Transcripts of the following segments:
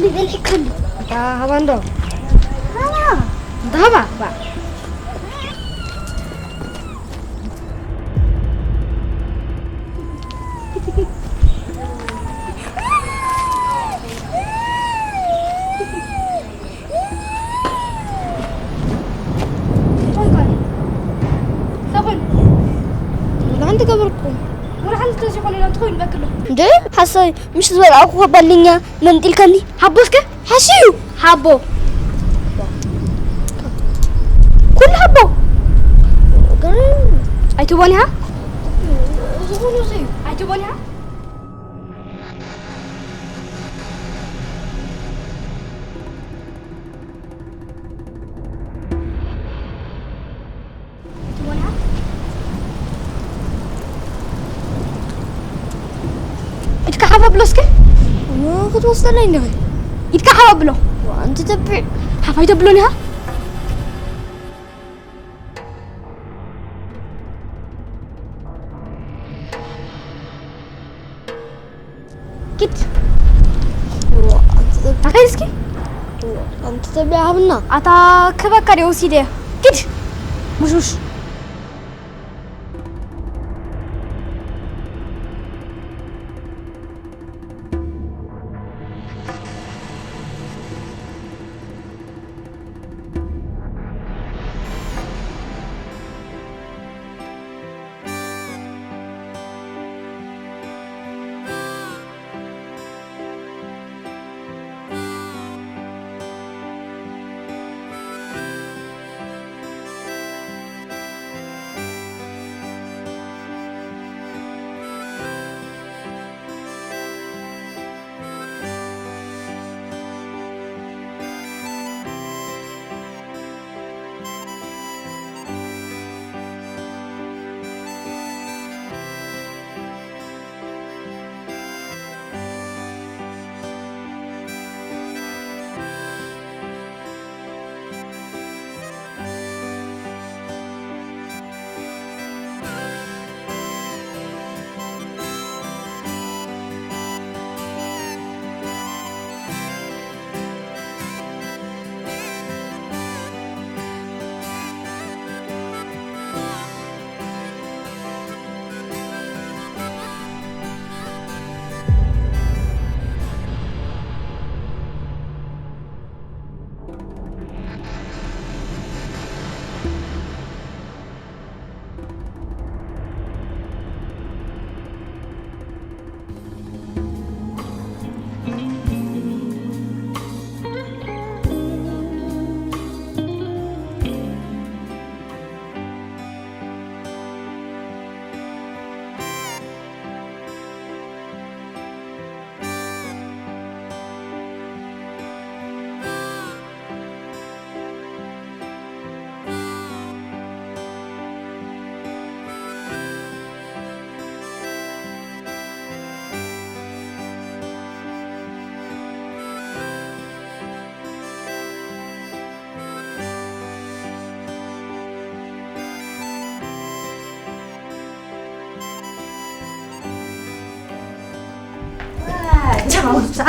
ይበልዕካ ኣሎ። ኣታ ሃባ እንዶ። ሃባ። እንዳ ሃባ፣ ሃባ። እንታይ ኮይኑ? እንታይ ኮይኑ? ወላ ሓንቲ ገበርኩ። ወላ ሓንቲ ተዘይኮነ ኢላ እንታይ ኮይኑ በክሎ? እንደ ሓሳይ ምሽ ዝበልዓኩ ባልኛ መንጢልካኒ። ሓቦ እስከ? ሓስዩ። ሓቦ። ኩሉ ሓቦ። ግን ኣይትቦን ኢኻ? ዝኾነ ዘይዩ። ኣይትቦን ኢኻ? ኢድካ ሓፍ ኣብሎ እስከ። እሞ ክትወስደለይ እንዲኺ? ኢድካ ሓፍ ኣብሎ። ዋንቲ ተቢዕ። ሓፍ ኣይተብሎን ኢኻ? ኪድ። ኣኸይ እስኪ። ኣንቲ ተቢዕ ሃብና። ኣታ ክበካ ድየ ወሲደ። ኪድ። ሙሽሙሽ።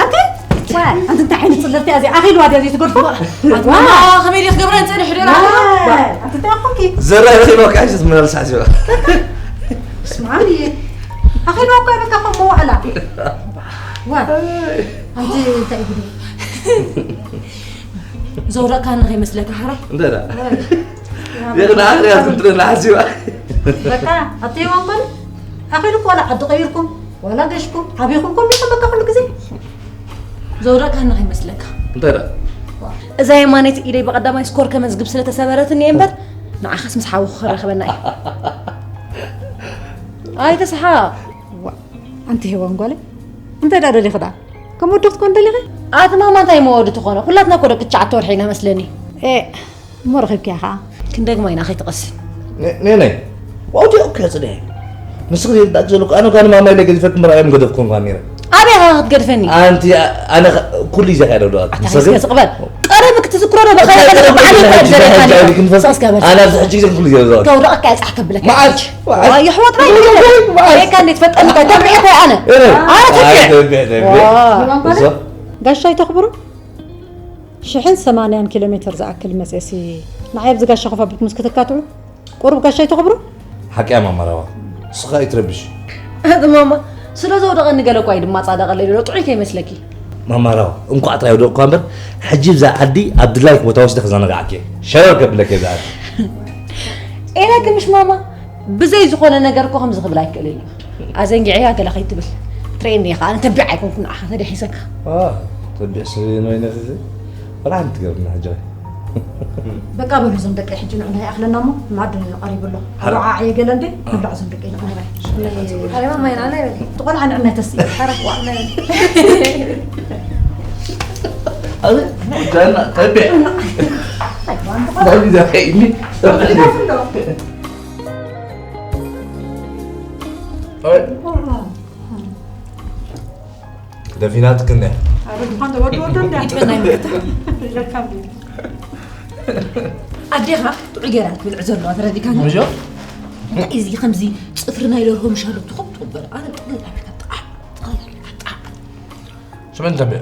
ኣንቲ፣ ኣንቲ እንታይ ዓይነት ጽልርቲ እያ እዚኣ? ኣኺልዋ ድያ ዘይትገድፎ? ኣቲ ማማ፣ ከመይ ድየ ክገብረን ጸኒሑ ድየ? ኣንቲ እንታይ ኮንኪ? ዘራይ ረኺባ፣ ካሽ ዝመላልስ ሓሲባ። ስማኒ፣ ኣኺልዋ እኮ በቃ ከም መዋዕላ። ዋ፣ ኣንቲ እንታይ ጉድ። ዘውረቕካኒ ከይመስለካ ሓራይ። እንታይ ደኣ? ወይ። የግዳ ኣኽርያ ክትብለና ሓሲባ። በቃ፣ ኣብቲ እዋን ኮን ኣኺሉ እኮ ዋላ ዓዲ ቀይርኩም፣ ዋላ ገሽኩም፣ ዓቢኹም ኮን በቃ ኩሉ ግዜ። ዘውረቕካኒ ከይመስለካ። እንታይ ደኣ? እዛ የማነይቲ ኢደይ ብቐዳማይ ስኮር ከመዝግብ ስለተሰበረትኒ እየ እምበር፣ ንዓኻስ ምስ ሓወኹ ክረኽበና እየ። ኣይተስሓቕ። ዋ፣ ኣንቲ ሄዋን ጓለይ፣ እንታይ ደኣ ደሊኺ ደኣ? ከም ወዲ ክትኮን ደሊኺ? ኣቲ ማማ እንታይ እሞ ወዲ ትኾነ? ኩላትና እኮ ደቂ ትሽዓተ ወርሒ ኢና መስለኒ። ኤ፣ እሞ ረኺብክያ ኸዓ? ክንደግማ ኢና፣ ከይትቐሲ። ነ-፣ ነይ፣ ነይ። ዋው፣ ዲዮ እኮ የጽንሐ። ንስኺ ዘይርዳእኪ ዘሎ እኮ፣ ኣነ እኳ ንማማ ኢለ ገዲፈኪ ምርኣዮም ገደፍኩ እኳ ነይረ። ኣበይ ኢኻ ክትገድፈኒ? ኣንቲ፣ ኣነ ኸ-፣ ኩሉ ግዜ ከይደ ዶ ኣቲ ኣታ ንስኺ? እስከ ስቕ በል። ቀደም ክትዝክሮ ዶ በኻ እንታይ ይኸእል ቀደም በዓል ክልተ ይኸእል ሕጂ ደረጃ ሓጂ ይኸእል ክንፈስ-፣ ሳስከ በል። ኣነ ኣብዚ ሕጂ ግዜ ኩሉ ግዜ ዶ? ከውደቐካ እየ ጻሕ ከብለካ። መዓት፣ መዓት። ዋይ፣ የሕዋት ናይ መዓት፣ መዓት። ወይካ እንዴት ፈጠንካ? ተብዒ እንታይ ኣነ? እረ። ኣነ ተብዒ። ኣይ፣ ተብዒ፣ ተብዒ። ዋ። እዛ? ጋሻ ይተኽብሩ? ሽሕን ሰማንያን ኪሎ ሜትር ዝኣክል መፅእሲ ንዓይ ኣብዚ ጋሻ ኮፍ ኣቢልኩም እስኪ ትካትዑ። ቁሩብ ጋሻ ኣይተኽብሩ? ሓቂ እያ ማማ ራባ። ንስኻ ኣይትረብሽ። ኣቲ ማማ፣ ስለ ዘውደቐኒ ገለ እኳ እዩ ድማ ጻደቐለይ ዶ ጥዑይ ከይመስለኪ። ማማ ራባ፣ እንኳዕ ጥራይ ወደቕኳ እምበር፣ ሕጂ ብዛ ዓዲ ኣብ ድላይክ ቦታ ወስደ ክዘናግዓኪ እየ። ሸረር ከብለኪ እየ ብዛ ዓዲ። ኤላ ክምሽ ማማ፣ ብዘይ ዝኾነ ነገር እኮ ከምዚ ክብል ኣይክእልን እዩ። ኣዘንጊዐያ ገለ ከይትብል። ትርእየኒ ኢኻ፣ ኣነ ተቢዕ ኣይኮንኩን ንዓኻ ተደሒሰካ። ዋ፣ ተቢዕ ሰበይ ናይ ነፍሲ። ወላ ሓንቲ ትገብርና ሕጂ። በቃ በሉ እዞም ደቀይ ሕጂ ንዑና ይኣኽለና እሞ ማዕድ ቀሪቡ ኣሎ። ኣበዓ ዕየ ገለ እንዴ ንብላዕ እዞም ደቀይ ንዑና ይበል። ኣይ ማማ ኢና ናይ በል። እቲ ቆልዓ ንዕና ተስኢ። ኧረ ዋዕ ናይ በል። ኣበ ጃና ተቢዕ። ናይ ቢዛ ከይኒ። ኣይ ደፊናትክን እያ። ኣረ ድኳን ተወዲ ወዶ እንዳ ይጥዕና ይመጣ። ይለካ እንዴ። ኣዴኻ ጥዑይ ገይራ ትብልዕ ዘለዋ ተረዲካኒ። ምጆ? እንታይ እዚ ከምዚ ጽፍሪ ናይ ደርሆ ምሻሉ ትኹም ጥበል ኣነ ጥግብ ኣቢልካ ጣዕ ጣዕ ጣዕ። ስምን ተበ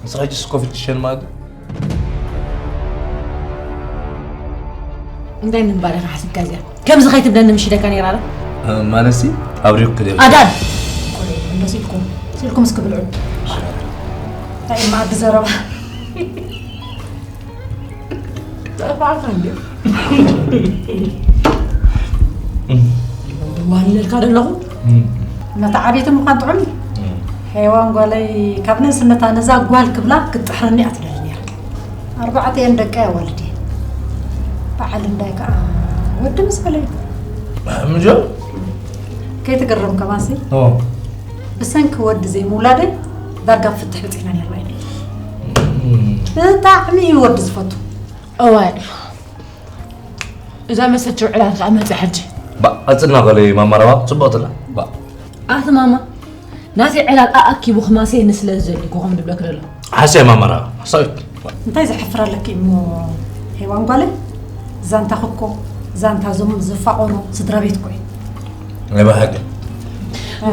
ንስኻ ሕጂ ስኮፊል ትሸን ማለት እንታይ ምንባር ኢኻ ሓሲብካ እዚኣ ከምዚ ከይትብለኒ ምሽ ኢለካ ነይራ ዶ ማለትሲ ኣብሪኩ ክደል ኣዳን ቆይ እንደስ ኢልኩም ስልኩም እስኪ ብልዑ እንታይ ማዕዲ ዘረባ ጠፋእካ እንዲ ዋለልካ ደለኹ ነታ ዓቤት ምዃን ጥዑም ሄዋን ጓለይ ካብ ንእስነታ ነዛ ጓል ክብላ ክትጥሕረኒ እያ ትደሊ ነይራ ኣርባዕተ እየን ደቀይ ኣዋልድ እየ በዓል እንዳይ ከዓ ወዲ ምስ በለይ ምጆ ከይትግረም ከማሲ ብሰንኪ ወዲ ዘይምውላደይ ዳርጋ ፍትሕ በፂሕና ነርና ኢለ ብጣዕሚ እዩ ወዲ ዝፈቱ እዋይ እዛ መሰቸው ዕላል ከዓ መፅእ ሕጂ ባእ ቀፅልና ከለይ ማማረባ ፅቡቅ ትላ ባእ ኣቲ ማማ ናተይ ዕላል ኣኣኪቡ ክማሰየኒ ስለ ዝደሊ እኮ ከም ድብለኪ ደሎ ሓስያ ማማረባ ሓሳዊት እንታይ ዘሕፍር ኣለኪ እሞ ሄዋን ጓለይ ዛንታ ክኮ ዛንታ ዞም ዝፋቀሩ ስድራ ቤት ኮይ ናይ ብሓቂ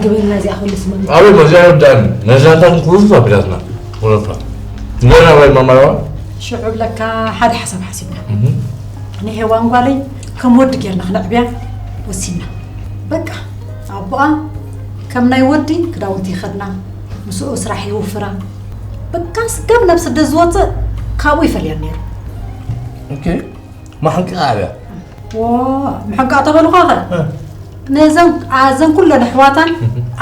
ግበልና እዚኣ ክልስ መን ኣበይ መዚኣ ይወዳእኒ ነዛንታ ንክውዝፍ ኣቢላትና ወለፍና ገና ወይ ማማረባ ሽዑ ብለካ ሓደ ሓሳብ ሓሲብና ንሄዋን ጓለይ ከም ወዲ ጌርና ክነዕብያ ወሲና በቃ ኣቦኣ ከም ናይ ወዲ ክዳውንቲ ይኸድና ምስኡ ስራሕ ይውፍራ በቃ ስጋብ ናብ ስደት ዝወፅእ ካብኡ ይፈልያ ነይሩ ማሓንቂቓ ኣብያ ምሕጋእ ተበልኳኸ ነዘን ኣዘን ኩለን ኣሕዋታን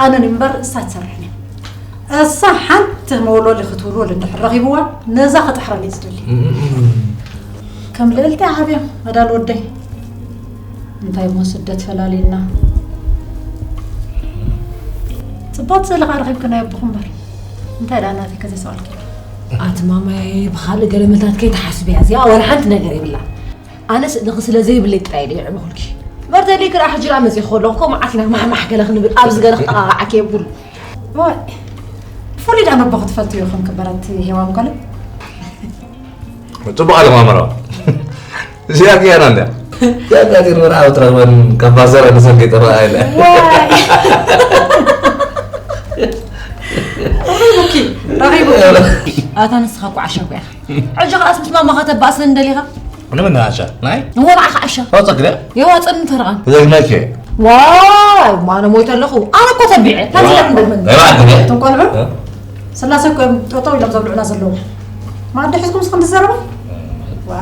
ኣነን እምበር እሳ ትሰርሕን እያ እሳ ሓንቲ መውለሊ ክትውልወል እንድሕር ረኺብዋ ነዛ ክጥሕረኒ ዝደሊ ከም ልዕልቲ ዓብያ መዳል ወደይ እንታይ እሞ ስደት ፈላልየና ፅቡቅ ስእሊ ከዓ ረኺብክናዮ ኣቦኹ እምበር እንታይ ደኣ ናተይ ከዘይሰኣልኪ ኣቲ ማማይ ብካልእ ገለ መታት ከይትሓስብያ እዚኣ ዋላ ሓንቲ ነገር የብላ ኣነስ ንኺ ስለ ዘይብለይ ጥራይ እየ የዕበኹልኪ እምበር ተልይኪ ደኣ ሕጂ ደኣ መፂእኺ ከለኹ እኮ መዓት ኢና ማሕማሕ ገለ ክንብል ኣብዚ ገለ ክጠቓቕዓኪ የብሉ እዋይ ብፍሉይ ደኣ ነቦኺ ትፈልጥዮ ከም ክበረት ሄዋን ጓለይ ፅቡቕ ኣለማምራ እዚኣ ክያና እንድያ ያጋጢር መርዓ ትረኽበን ካብ ባዛር ኣነሰን ከይጠፋኣ ኢለ ረኺቡኪ ረኺቡ ኣታ ንስኻ እኮ ዓሻ እኮ ኢኻ ሕጂ ከኣስ ምስ ማማኻ ተባእሰኒ ደሊኻ ንመን ዓሻ ናይ ንወልዓኻ ዓሻ ወፀግረ የዋፀኒ ተረቓን ዘግነኬ ዋይ ማነ ሞይተ ኣለኹ ኣነ እኮ ተቢዐ ታዚለት እንደምን እቶም ቆልዑ ስላሴ እኮ እዮም ጠጠው ኢሎም ዘብልዑና ዘለዉ ማዕዲ ሒዝኩም ስኹም ትዘረቡ ዋ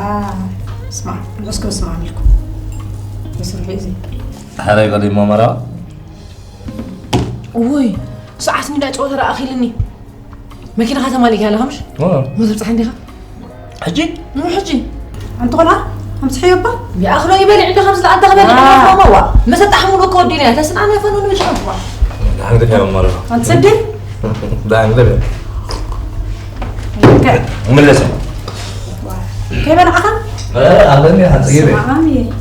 ስማ ንዑስ ክብ ስማ ሚልኩም ይስርሑ እዚ ሓራይ ቀሊሞ መራ ውይ ሰዓት ሚዳ ጨወታ ረኣኺልኒ መኪናኻ ተማሊእካ ኣለኻ ምሽ መተብፅሐ እንዲኻ ሕጂ ሕጂ ኣንቲ ቆልዓ ኣምፅሐዮ እባ ይኣኽሎ ይበልዕ እንዶ ከም ዝለኣንተ ክበልዕ ማማ ዋ መሰጣሕ ሙሉ እኮ ወዲና እያ ተስናና ፈኑ ንብሻ ዳንግድ ያ ማረ ኣንቲ ሰዲ ዳንግድ ምለሰ ከይበልዓኻ ኣለኒ ሓፀጊበ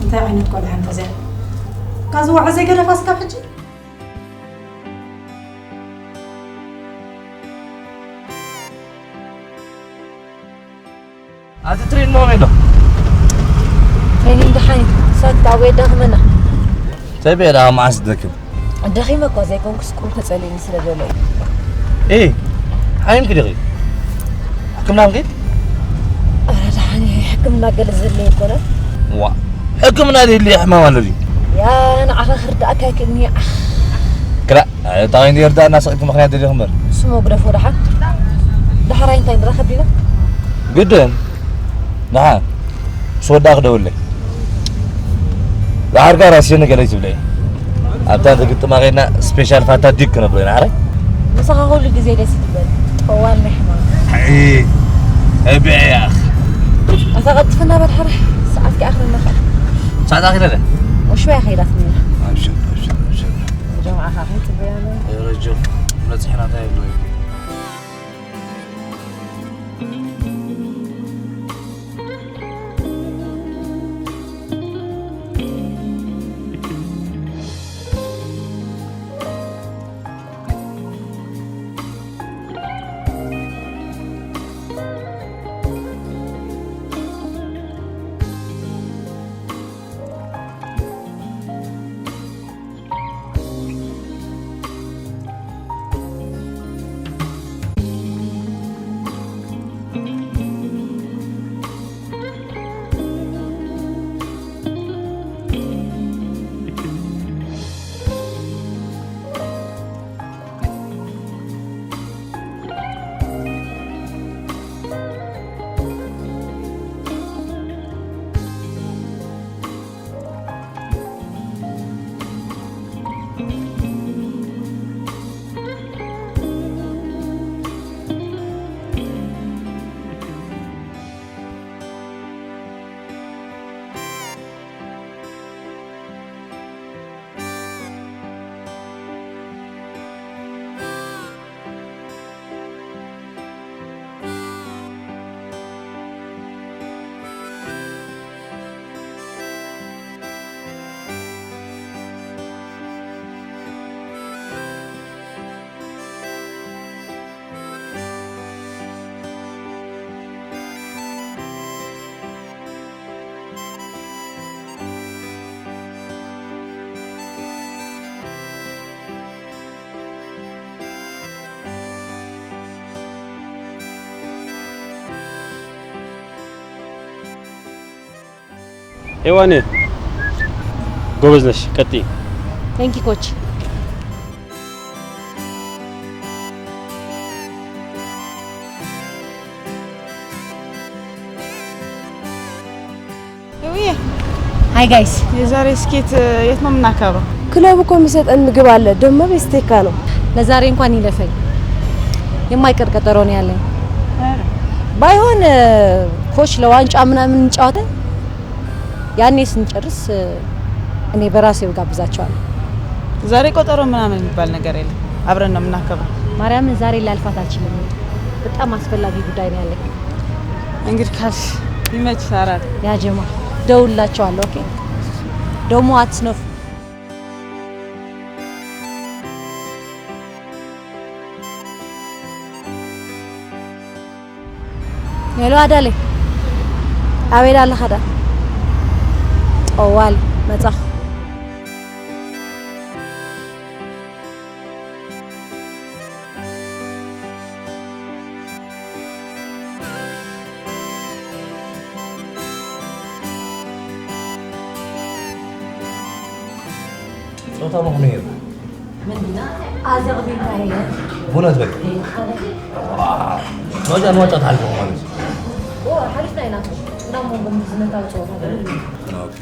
እንታይ ዓይነት ቆልዓ እንተዚያ ካዚ ዋዕ ዘይገደፋ ስጋብ ሕጂ ኣቲ ትሬን ኖ ሜዶ ትሬኒንግ ደሓን እዩ። ሳክት ኣብኡ የዳኽመና። ተቢዐ ደኣ መዓስ ትደክም? ደኺመ እኳ ዘይኮንኩስ ቁሩብ ተጸልዩኒ ስለ ዘሎ እዩ። ኤ ዓይንኪ ደኺ ሕክምና ንኺድ? ኣረ ደሓን እየ፣ ሕክምና ገለ ዘድልዮ ኣይኮነን። ዋ፣ ሕክምና ዘድልዮ ሕማም ኣሎ ድዩ? ያ፣ ንዓኻ ክርድኣካ ኣይክእልን እየ። ዓኽ። ክላ፣ እንታይ እንዲ ይርዳእና፣ ስቕ ኢልኪ ምኽንያት ደሊኹ እምበር። ስሞ ግደፎ ደሓን። ደሓራይ እንታይ ንራኸብ ዲና? ግድን። ደሓን። ምስ ወዳእኪ ደውለይ። ዳርጋ ራስሽን ገለ ትብለይ። ኣብታ ዝግጥማ ኸይድና ስፔሻል ፋታ ዲግ ክነብሎ ኢና፣ ሓራይ? ምሳኻ ኩሉ ግዜ ደስ ትብል። ጠዋል ናይ ሕማም። ኣይ፣ ኣይ፣ ብዕያኽ። ኣታ ቀልጥፍና በል፣ ሓራይ። ሰዓት ከይኣኽለና ኸኣ። ሰዓት ኣኺላ ዶ? ወሽባ እያ ከይዳትኒ። ኣብሽር፣ ኣብሽር፣ ኣብሽር። ጀማዓ ኸኣ ከይጽበያና። እ፣ ረጀብ፣ በጺሕና እንታይ ይብሉ? ሄዋኔ፣ ጎበዝ ነሽ፣ ቀጥይ። Thank you coach። እውዬ። Hi guys። የዛሬ ስኬት የት ነው የምናከብረው? ክለቡ እኮ የሚሰጠን ምግብ አለ፣ ደሞ ቤስቴካ ነው። ለዛሬ እንኳን ይለፈኝ፣ የማይቀር ቀጠሮ ነው ያለኝ። ኧረ። ባይሆን ኮች ለዋንጫ ምናምን እንጫወተ፣ ያኔ ስንጨርስ እኔ በራሴው ጋብዛቸዋለሁ። ዛሬ ቆጠሮ ምናምን የሚባል ነገር የለም፣ አብረን ነው የምናከብረው። ማርያምን ዛሬ ላልፋት አልችልም፣ በጣም አስፈላጊ ጉዳይ ነው ያለኝ። እንግዲህ ካልሽ ይመችሽ። አራት ያ ጀማ፣ ደውልላቸዋለሁ። ኦኬ፣ ደግሞ አትስነፉ። ሄሎ ኣዳለይ፣ ኣበይ ኣለኻ ዳ? ጠዋሊ መጻኹ። ጾታ ምኽኑ ይሩ። ምንድና? ኣዘቕቢልካ እየ። ቡና ዝበል። እየ፣ ሓደ። ዋው። ዋጫ ንዋጫ ትሓልፎ ማለት እዩ። ኦ፣ ሓሊፍና ኢና። እንዳሞ ብምዝነታዊ ጸወታ ገለ። ኦኬ።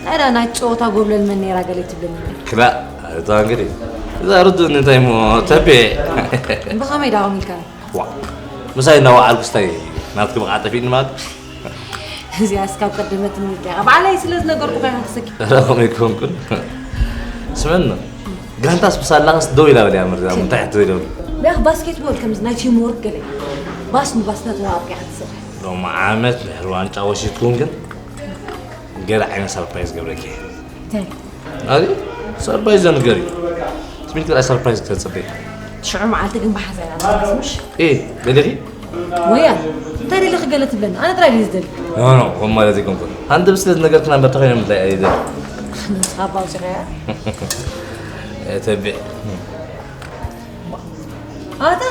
ታዲያ ናይ ጸወታ ጎብለል መን ነይራ ገለ ትብለኒ? ክላ፣ እታ እንግዲህ፣ እዛ ርዱ እንታይ እሞ ተቤ። ብኸመይ ዳኹም ኢልካኒ? ዋ፣ ምሳይ እናወዓልኩ ስታይ ናትኪ ብቕዓት ጠፊእኒ ማለት? እዚኣ እስካብ ቀደመት ሚልኪ ኢኻ። ባዕለይ ስለ ዝነገርኩኻ ኢኻ ክሰኪ። ኧረ፣ ከምኡ ኣይኮንኩን። ስምዕና፣ ጋንታስ ብሳላኻስ ደው ኢላ በል እያ መርዛ፣ እንታይ ሕቶ ኢሎም? ቢያኽ ባስኬትቦል ከምዚ ናይ ቲም ወርክ ገለ። ባስ ንባስ እናተዋሃብካ ኢኻ ትሰርሕ። ሎሚ ዓመት ድሕሪ ዋንጫ ወሲድኩም ግን ገለ ዓይነት ሰርፕራይዝ ገብረኪ። እንታይ? ኣሪ፣ ሰርፕራይዝ ዘንገሪ። ስሚት ጥራይ ሰርፕራይዝ ክተጽበይ። ሽዑ መዓልቲ ግን ብሓዘን ኣትሓስብሽ? ኤ፣ ደሊኺ? ወያ፣ እንታይ ደሊኺ ገለ ትብለኒ? ኣነ ጥራይ ድየ ዝደሊ። ኖ፣ ኖ፣ ከም ማለት ኣይኮንኩን። ኣንተ ብስለ ዝነገርክና እምበር ተኾይኖም እንታይ ኣይደሊ። ንስኻ ኣባ ኣውፂኻያ? ተቢዕ። ኣታ፣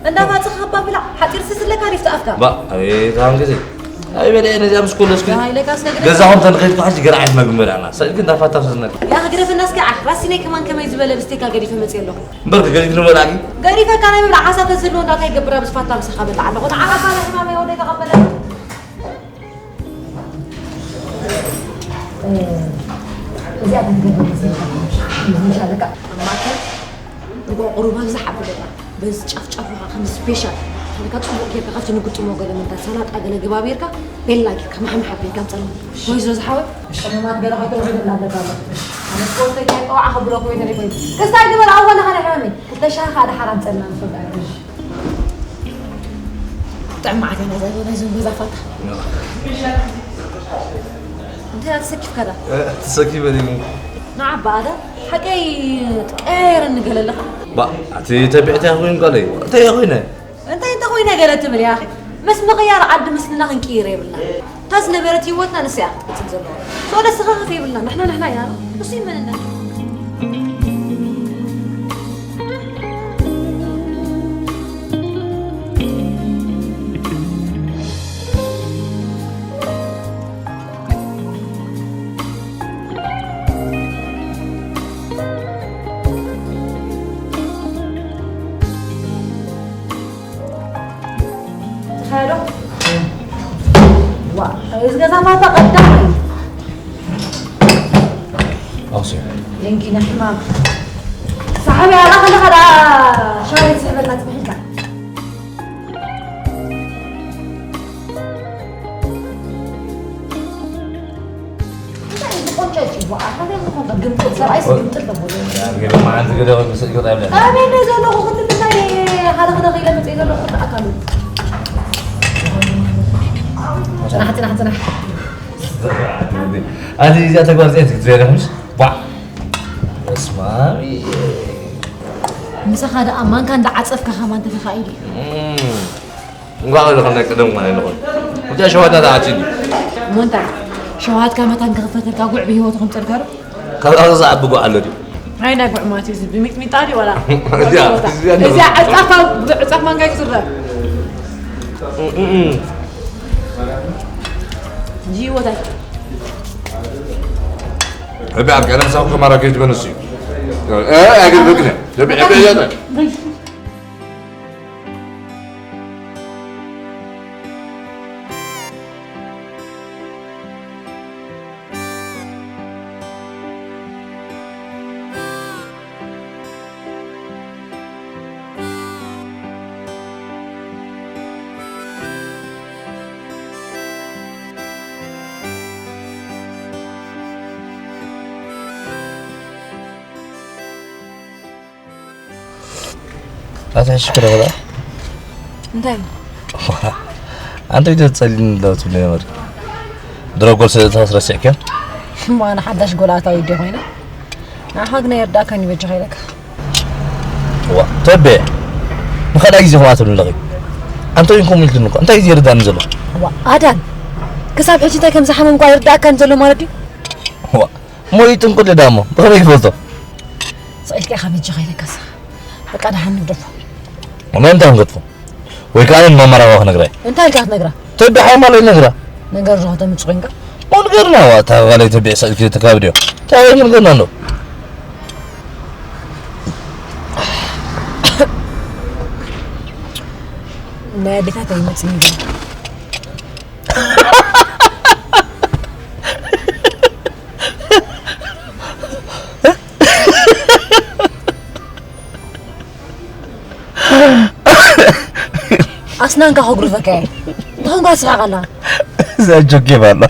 እንዳፋጽኻ እባ ብላዕ፣ ሓጺር ስስለካ ዲፍቲ ኣፍካ። ባ፣ ኣቤት ኣሁን ግዜ። ኣይ በለ ነዚኣ ምስ ኮለስኪ። ያ ኢለካ ስለ ግደ። ገዛኹም ተንኸይድኩ ሕጂ ገርዓት መግቢ በላዕና። ሰልኪ እንዳፋታ ስዝነካ። ያ ክግደፈና እስኪ ዓሕ፣ ራሲነይ ከማን ከመይ ዝበለ ብስቴካ ገዲፈ መጽእ ኣለኹ። እምበር ገዲፍ ንበላዕኪ። ገዲፈካ ናይ ምብላዕ ሓሳብ ተዝህልዎ እንዳታይ ገብራ ብዝፋታ ምሳኻ በላዕ ኣለኹ። ንዓኻ ካለ ሕማመይ ወደይ ተቐበለ። እዚኣ ትገብር መሰለካ። ምሻለካ። ኣብ ማእከል ንጎ ቁሩብ ኣብዝሕ ኣብለካ። በዚ ጫፍ ጫፉ ኸዓ ከም ስፔሻል። ለካ ጽቡቕ ጌርካ ካብቲ ንግጥሞ ገለ ምንታይ ሰላጣ ገለ ግባ ጌርካ፣ ቤላ ጌርካ፣ ማሕማሕ ኣቢልካ ኣምጸልና። ወይ ዞ ዝሓወይ፣ ቀመማት ገለ ከይተውርደላ ኣለካ ኣሎ። ኣነ ስፖርተኛ ጠዋዓ ከብሎ ኮይነ ደይ ኮይኑ። ክስታይ ግበር፣ ኣወና ኸነ ሕመመይ። ክልተ ሻሂ ኸዓ ደሓር ኣምጸልና ንኽእል። ጥዕም መዓት እያ ናይዛ፣ ናይዞም ገዛ ፋታ። እንታይ እያ ተሰኪፍካ ዳ? እ፣ ተሰኪፈ ድዩ? ንዓ በኣዳ፣ ሓቀይ ትቀየረኒ ገለ ኣለኻ። ባ፣ ኣቲ ተቢዕቲ እያ ኮይን ቃለይ፣ እንታይ እያ ኮይነ? እንታይ እንተ ኮይነ ገለ ትብል እያ፣ ኣኺ? መስ ምቕያር ዓዲ ምስልና ክንቅይር የብልና። እታ ዝነበረት ህይወትና ንሳ እያ ክትቅጽል ዘለዋ። ሶ ደስ ኸኸፍ የብልና፣ ንሕና ንሕና ኢና። እሱ ይመንና። ትኸዶ? ዋ፣ እዚ ገዛ ፋታ ቀዳም እዩ። ኣውሲ። ሌንኪ ንሕማም። ሳሕቢ ኣላ ከለኻ ደኣ ሻወር ትስሕበልና ትምሕልካ። እንታይ እዩ ቆንጨጭ ይበሃል? ካበይ ዝኾንካ ግምጥል? ሰብኣይስ ግምጥል ተብሎ። ገለ መዓልቲ ገለ ወይ ምስል ይወጣ ይብለና። ኣበይ እንደ ዘለኹ ክንዲ ምንታይ ሓደ ክደኺ ኢለ መፅእ ዘለኹ ክልተ ኣካሉ። ፅናሕ፣ ፅናሕ፣ ፅናሕ። ኣቲ እዚኣ ተግባር እዚኣ ትግዜ ኢኻ ምሽ? ቧዕ። በስመ ኣብ። ምሳኻ ደኣ ማንካ እንዳዓጸፍካ ከማን ተተኻኢሉ። እም። እንኳዕ ወደ ከናይ ቀደም እንኳን ኣይንኾን። ብቻ ሸዋትና ተዓጽዩ። እሞ እንታይ? ሸውሃትካ መታን ክኽፈተልካ ጉዕ ብህይወቱ ከምጸልካ ዶ? ካብ ኣቕዛ ዓቢ ጉዕ ኣሎ ድዩ? ናይ ናይ ጉዕ ማለት እዩ፣ እዚ ብሚጥሚጣ ድዩ ዋላ? እዚኣ፣ እዚኣ እዚኣ ዕጻፋ፣ ዕጻፍ ማንካ እዩ ዝረአ። እም፣ እም፣ እም። ህይወታይ። እቢ ኣብ ቀደም ሳብ ከማራ ከይትበነስ እዩ። እ፣ ኣይገድበክን እየ። እቢ፣ እቢ፣ እቢ። ኣታ ሽክረ በላ። እንታይ? ኣንተ ቪድዮ ትጸልይኒ ዶ ትብለኒ ነበር? ድሮ ጎል ስለ ዝረሲዕክዮ? እሞ ኣነ ሓዳሽ ጎል ኣታዊ ድየ ኮይነ? ንዓኻ ግን ኣይርዳእካን እዩ በጃኻ ኢለካ። ዋ፣ ተቤ። ንኻልኣይ ግዜ ከምኣ ትብል ኣለኺ። ኣንቶኒ ከምኡ ኢልክኒ እኮ። እንታይ እዩ ዝርዳእኒ ዘሎ? ዋ፣ ኣዳን። ክሳብ ሕጂ እንታይ ከም ዝሓመምኳ ኣይርዳእካን ዘሎ ማለት ድዩ? ዋ፣ ሞይቱ እንቁልዳ እሞ ብኸመይ ክፈልጦ? ስቕ ኢልካ ኢኻ በጃኻ ኢለካ ንስኻ። በቃ ደሓን ንግደፎ። መን እንታይ ክንገድፎ? ወይ ከኣ ንማማ ራህዋ ክነግራ እየ። እንታይ ኢልካ ክትነግራ? ተቢ ሓይማኖት ነግራ። ነገር ዶ ከተምጽእ ኮንካ? ኦ ንገርና፣ ዋ፣ እታ ጓለይ ተቢዕ ስቕ ኢልኪ ተካብድዮ። እንታይ ንገርና ኣሎ? ናይ ኣዴታተይ ይመጽእ እዩ። ኣስናንካ ከጉርፈካ እየ። እንታይ ኮንካ ትስሕቕ ኣለኻ? እዛ ጆክ የባሎ።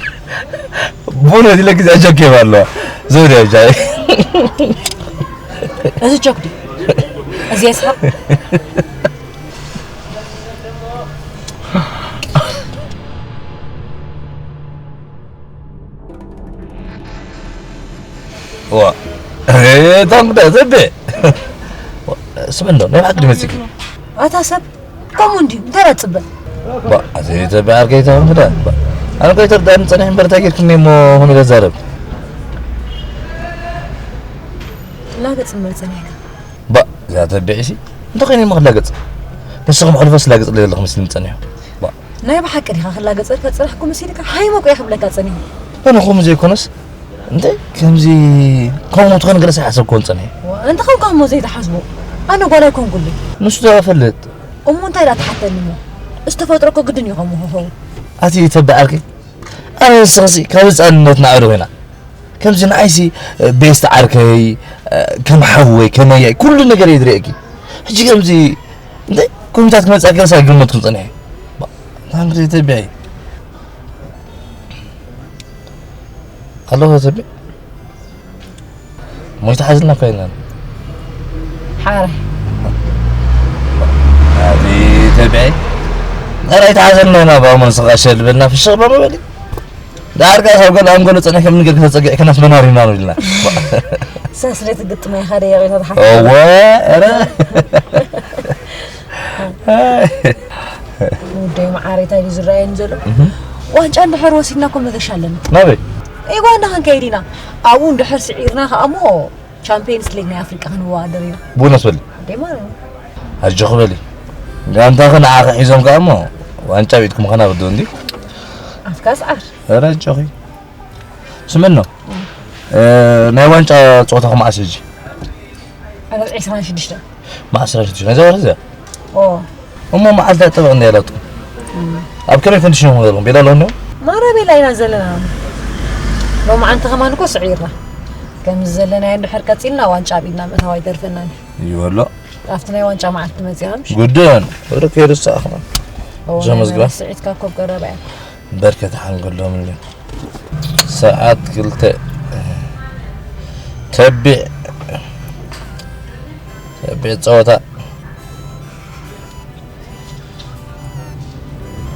ብእውነት ኢለኪ እዛ ጆክ የባሎ። ዞር ያ ጃይ። እዚ ጆክ ድዩ? እዚ የስሓቕ? ዋ፣ እታ እንግዳ ዘቤ። ስሚ እንዶ፣ ናይ ብሓቂ ድመጽኪ? ኣታ ሰብ፣ ከምኡ እንድዩ፣ እንታይ ትጽበ? ባ፣ ኣዚ ዘቤ ዓርከይ ተኸም ክዳ። ባ፣ ኣነ እኮ ኣይተርዳእን ጸኒሑ እምበር እንታይ ጌርክኒ እሞ ከምኡ ኢለ ዛረብ? ላገጽ እምበር ጸኒሕካ። ባ፣ እዛ ተቢዕሲ፣ እንታይ ኮይነ እሞ ክላገጽ? ንስኹም ሕልፈ ስላግጽ ዘለኹም መስልኒ ጸኒሑ። ናይ ብሓቂ ዲኻ ክላገጸልካ ጽናሕኩ መሲልካ? ሃይመ እኮ እየ ክብለካ ጸኒሑ። ኣነ ከምኡ ዘይኮነስ፣ እንተ ከምዚ ከምኡ ትኾን ገለ ኣይሓሰብኩዎን ጸኒሐ። ዋ፣ እንተ ኸንካ እሞ ዘይትሓስቦ። ኣነ ጓል ኣይኮንኩልይ። ንሱ ዶ ይፈልጥ? እሞ እንታይ ደኣ ትሓተኒ እሞ? እዚ ተፈጥሮ እኮ ግድን እዩ ከምኡ ክኸውን። ኣቲ ተበዓልኪ? ኣነ ንስኽሲ ካብ ህጻንነትና ኣዕሩኽ ኢና። ከምዚ ንዓይሲ ቤስት ዓርከይ፣ ከም ሓወይ፣ ከመያይ፣ ኩሉ ነገር እየ ዝርእየኪ። ሕጂ ከምዚ እንታይ ኮሚታት ክመጽኣኪ ርሳ ይግመትኩም ጸኒሐ። ታንክሪ ተቢዐይ። ኣለኹ ተቢዕ። ሞይታ ሓዝልና ኮይና። ሓረ። ኣቲ ተቢዐይ። ኧረ ኣይተሓዘልና ኢና፣ ብኣሞን ስጋ ሸል በልና ፍሽኽ በሉ በሊ። ዳርጋ ካብ ገለ ኣንጎሎ ጸኒሕካ ምን ገርካ ተጸጊዕካ ናስ መናር ኢና ነው ኢልና። ሳስሬት ግጥም ኢኻ ደይ ያው ተሓ-። እወ፣ ኧረ። ውደይ መዓረይ፣ እንታይ እዩ ዝረኣየኒ ዘሎ? እህ። ዋንጫ እንድሕር ወሲድና እኮ መገሻ ኣለና። ናበይ? ዩጋንዳ ክንከይድ ኢና። ኣብኡ እንድሕር ስዒርና ከኣ እሞ ቻምፒየንስ ሊግ ናይ ኣፍሪቃ ክንወዳደር ኢና። ቡነስ በሊ። ደይ ማለት ነው። ኣጆኺ በሊ። ጋንታኺ ንዓኺ ሒዞም ከኣ እሞ ዋንጫ ኣብ ኢድኩም ከናብዶ እንዲ? ኣፍካ ስዓር። ኧረ ኣጆኺ። ስምዕኖ፣ እ፣ ናይ ዋንጫ ጸወታኹም መዓስ እዩ ሕጂ? ዕለት ዕስራን ሽዱሽተን። መዓስ ዕስራን ሽዱሽተን? ናይዛ ወርሒ እዚኣ? ኦ። እሞ መዓልቲ ኣይጠበቕን እያ ላቱ። እም። ኣብ ከመይ ኮንዲሽን ኢኹም ዘለኹም? ቤላ ኣለኹም ዶ? ማራ ቤላ ኢና ዘለና። ሎማዓንቲ ከማን እኮ ስዒርና። ከምዚ ዘለናዮ እንድሕር ቀጺልና ዋንጫ ኣብ ኢድና ምእታው ኣይተርፈናን እዩ። ይበሎ። ኣብቲ ናይ ዋንጫ መዓልቲ መጺና ምሽ? ጉድን፣ ወደ ከይርሳእኹም። ኦ፣ ዞም ናይ ዝግባ? ስዒት ካብ ኮብ ቀረባ እያ። በርከት ሓንጎሎም እንዲ። ሰዓት ክልተ። ተቢዕ። ተቢዕ ጸወታ።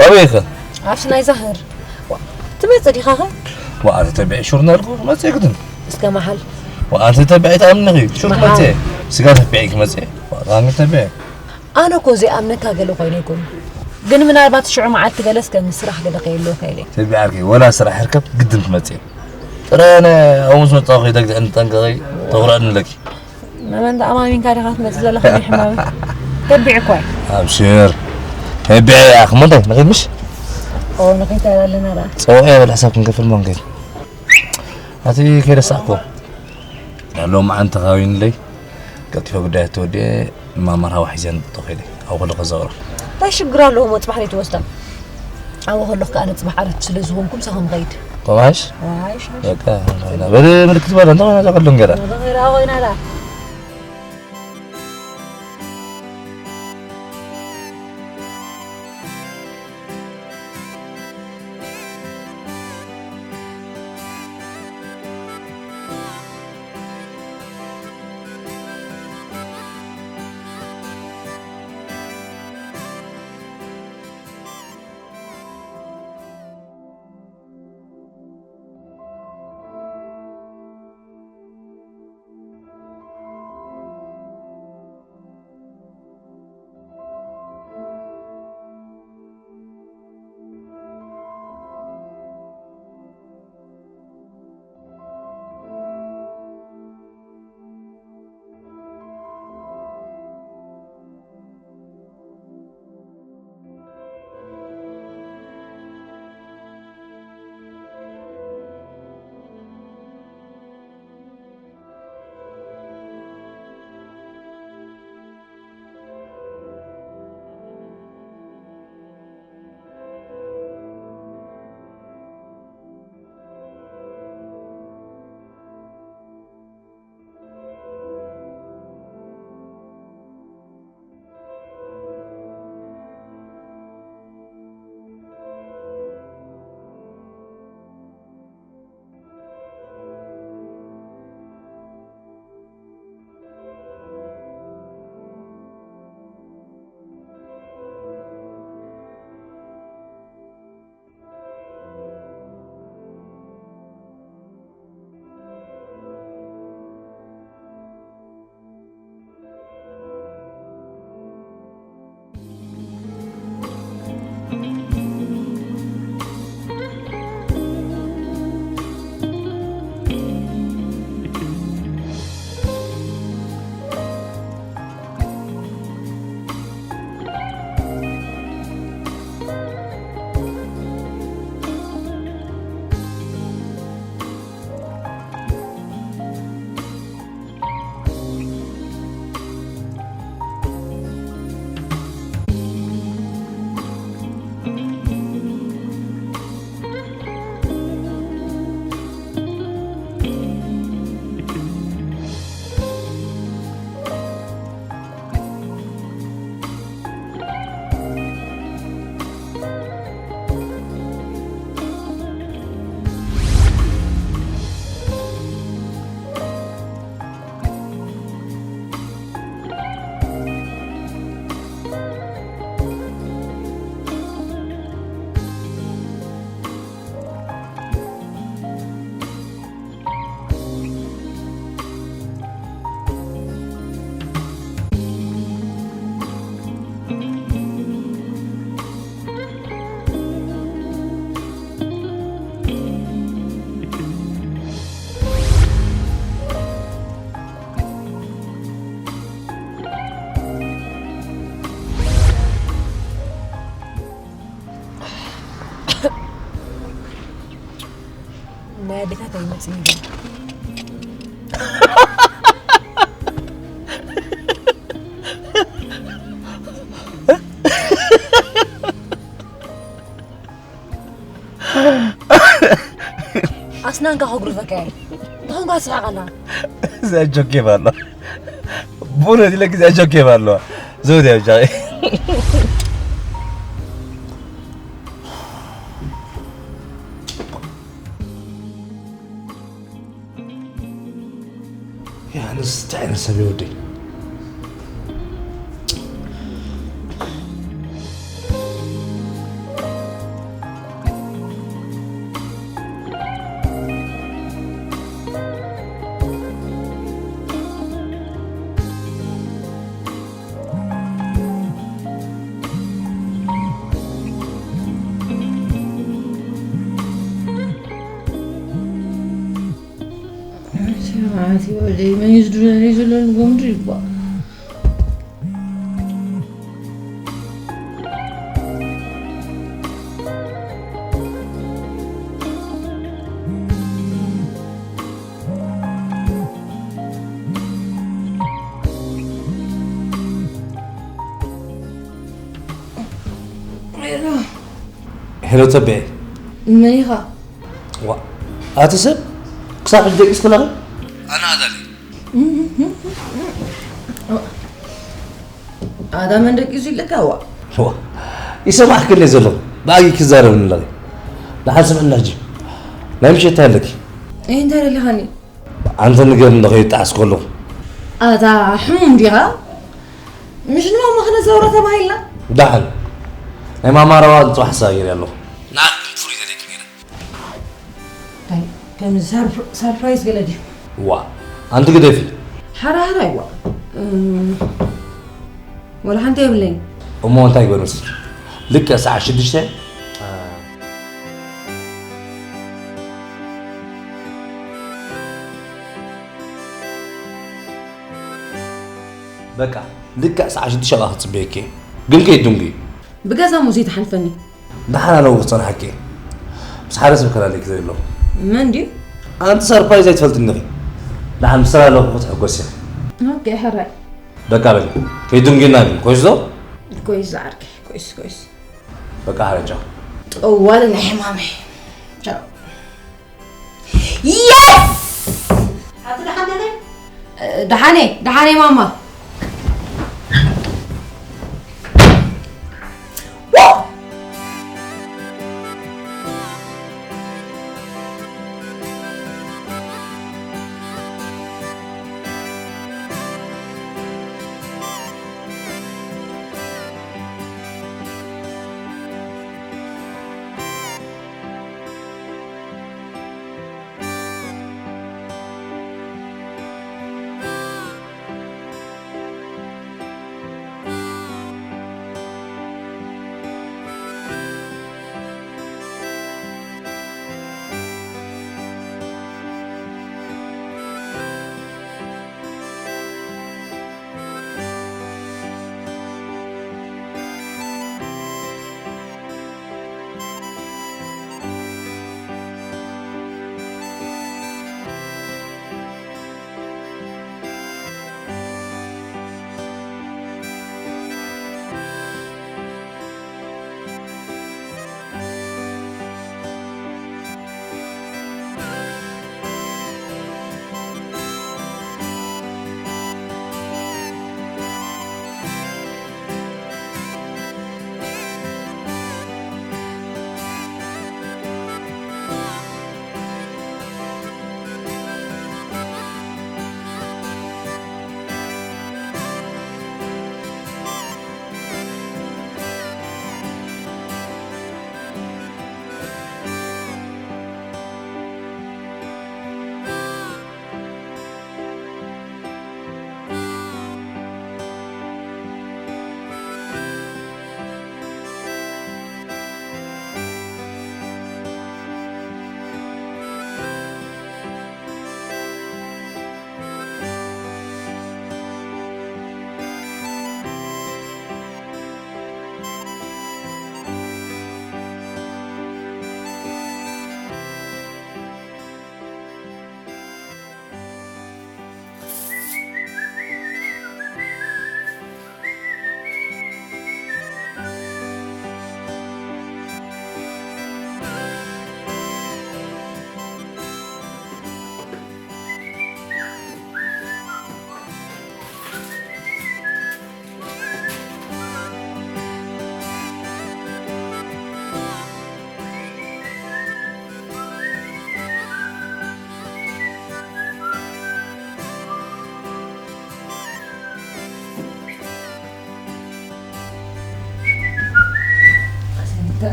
ኣበይ ኢኻ? ኣብቲ ናይ ዛህር። ዋ፣ ትመጽእ ዲኻ ኸ? ዋ፣ ኣንቲ ተቢዕ ሹር ነልኩ፣ መጽእ ግድን። እስከ መሓል። ዋ፣ ኣንቲ ተቢዕ ትኣምንኺ፣ ሹር መሓል። መጽእ። ስጋ ተቢዕ ክመጽእ። ዋ፣ ኣንቲ ተቢዕ። ኣነ እኮ ዘይኣምነካ ገለ ኮይነ ኣይኮን። ግን ምናልባት ሽዑ መዓልቲ ገለስ ከም ስራሕ ገለ ከየልወካ ኢለ። ተቢዕ ዓርከይ፣ ወላ ስራሕ ይርከብ ግድን ክመጽእ። ጥረ ኣነ ኣብኡ ምስ መጻኹ ከይተግድዕኒ ጠንቀቐይ፣ ተኹርዕኒ ኣለኪ። መመን ተኣማሚንካ ዲኻ ትመጽእ ዘለኻ ናይ ሕማመይ? ተቢዕ እኮ እየ። ኣብሽር። ተቢዕ እያ፣ እሞ እንታይ፣ ንኺድ ምሽ? ኦ፣ ንኺድ ኣለና ደኣ። ጸውዒ በል፣ ሕሳብ ክንከፍል እሞ ንኺድ። ኣቲ ከይረሳዕኩ። ሎማዓንቲ ካቢንለይ ቀልጢፈ ጉዳያት ተወዲኤ፣ ማማር ሃዋ ሒዘን ተኸይደ። ኣብ ከለኹ ከዛውራ። እንታይ ሽግር ኣለዎ? እሞ ጽባሕ ለይቲ ወስዳ። ኣብ ከለኹ ከኣ ኣነ ጽባሕ ዓረፍቲ ስለ ዝኾንኩ፣ ምሳኹም ኸይድ። ቆማሽ? ዋይሽ። በቃ፣ በል ምልክት በል፣ እንታይ ኾይና እዛ ከሎ እንገራ? ወደ ኸይራ ኮይና ዳ። እንታይ ይመጽእ እዩ? ኣስናንካ ከጉርፈካ እየ። እንታይ ኾንካ ትስሕቕ ኣላ? እዚኣ ጆክ ጌም ኣለዋ። ብእውነት ኢለኪ እዚኣ ጆክ ጌም ኣለዋ። ዘውዲ ኣብ ጃቂ። ያንስ እንታይ ዓይነት ሰብ ይወደይ? ሰማዕቲ ወደይ መን እዩ ዝድረለይ ዘሎ ንጎምድር ይባ። ሄሎ። ሄሎ ተቤ። መን ኢኻ? ዋ፣ ኣቲ ሰብ ክሳብ ሕጂ ደቂስ ክለኺ? ኣነ ኣዳሊ። ኣዳ መን ደቂሱ ኢለካ? ዋ። ዋ፣ ይሰማዕክለ ዘለኹ። ብኣጊ ክዛረብ ንለኺ። ደሓን ስምዕና ሕጂ። ናይ ምሸት ኣለኪ? እይ፣ እንታይ ደሊኻኒ? ኣንተ ንገር እንዶ ከይጣዕስ ከለኹ። ኣታ ሕሙም ዲኻ? ምሽ ንማማ ክነዘውራ ተባሂልና? ደሓን። ናይ ማማ ረዋ ጽባሕ ሳይር ኣለኹ። ንዓክም ፍሩይ ደለይክ ነይረ። እንታይ ከም ሰርፕ-፣ ሰርፕራይዝ ገለ ድዩ? ዋ፣ ኣንቲ ግደፊ። ሓራ ሓራ ይዋ። እም፣ ወላ ሓንቲ የብለይን። እሞ እንታይ ይበል መሲልኪ? ልክዕ ሰዓት ሽዱሽተ፣ አ፣ በቃ፣ ልክዕ ሰዓት ሽዱሽተ ኣብኣ ክጽበየኪ እየ። ግን ከይትድንጉ። ብገዛ እሞ ዘይትሓልፈኒ። ደሓን ኣለኹ ክጸንሓኪ እየ። ምስ ሓደ ሰብ ከላልየኪ ዘይ ኣለኹ። መን ድዩ? ኣንቲ ሰርፕራይዝ ኣይትፈልጥኒ ኢኺ። ደሓን ምስ ኣለኹ ክትሕጎሲ ኢኺ። ኦኬ፣ ሕራይ። በቃ በሊ። ከይትድንጉይና ግን፣ ኮይስ ዶ? ኮይስ ዝዓርከይ፣ ኮይስ፣ ኮይስ። በቃ ሕራይ፣ ቻው። ጠዋሊ ናይ ሕማመይ። ቻው። የስ! ኣቲ ደሓን ደለይ? ደሓነ፣ ደሓነ ማማ።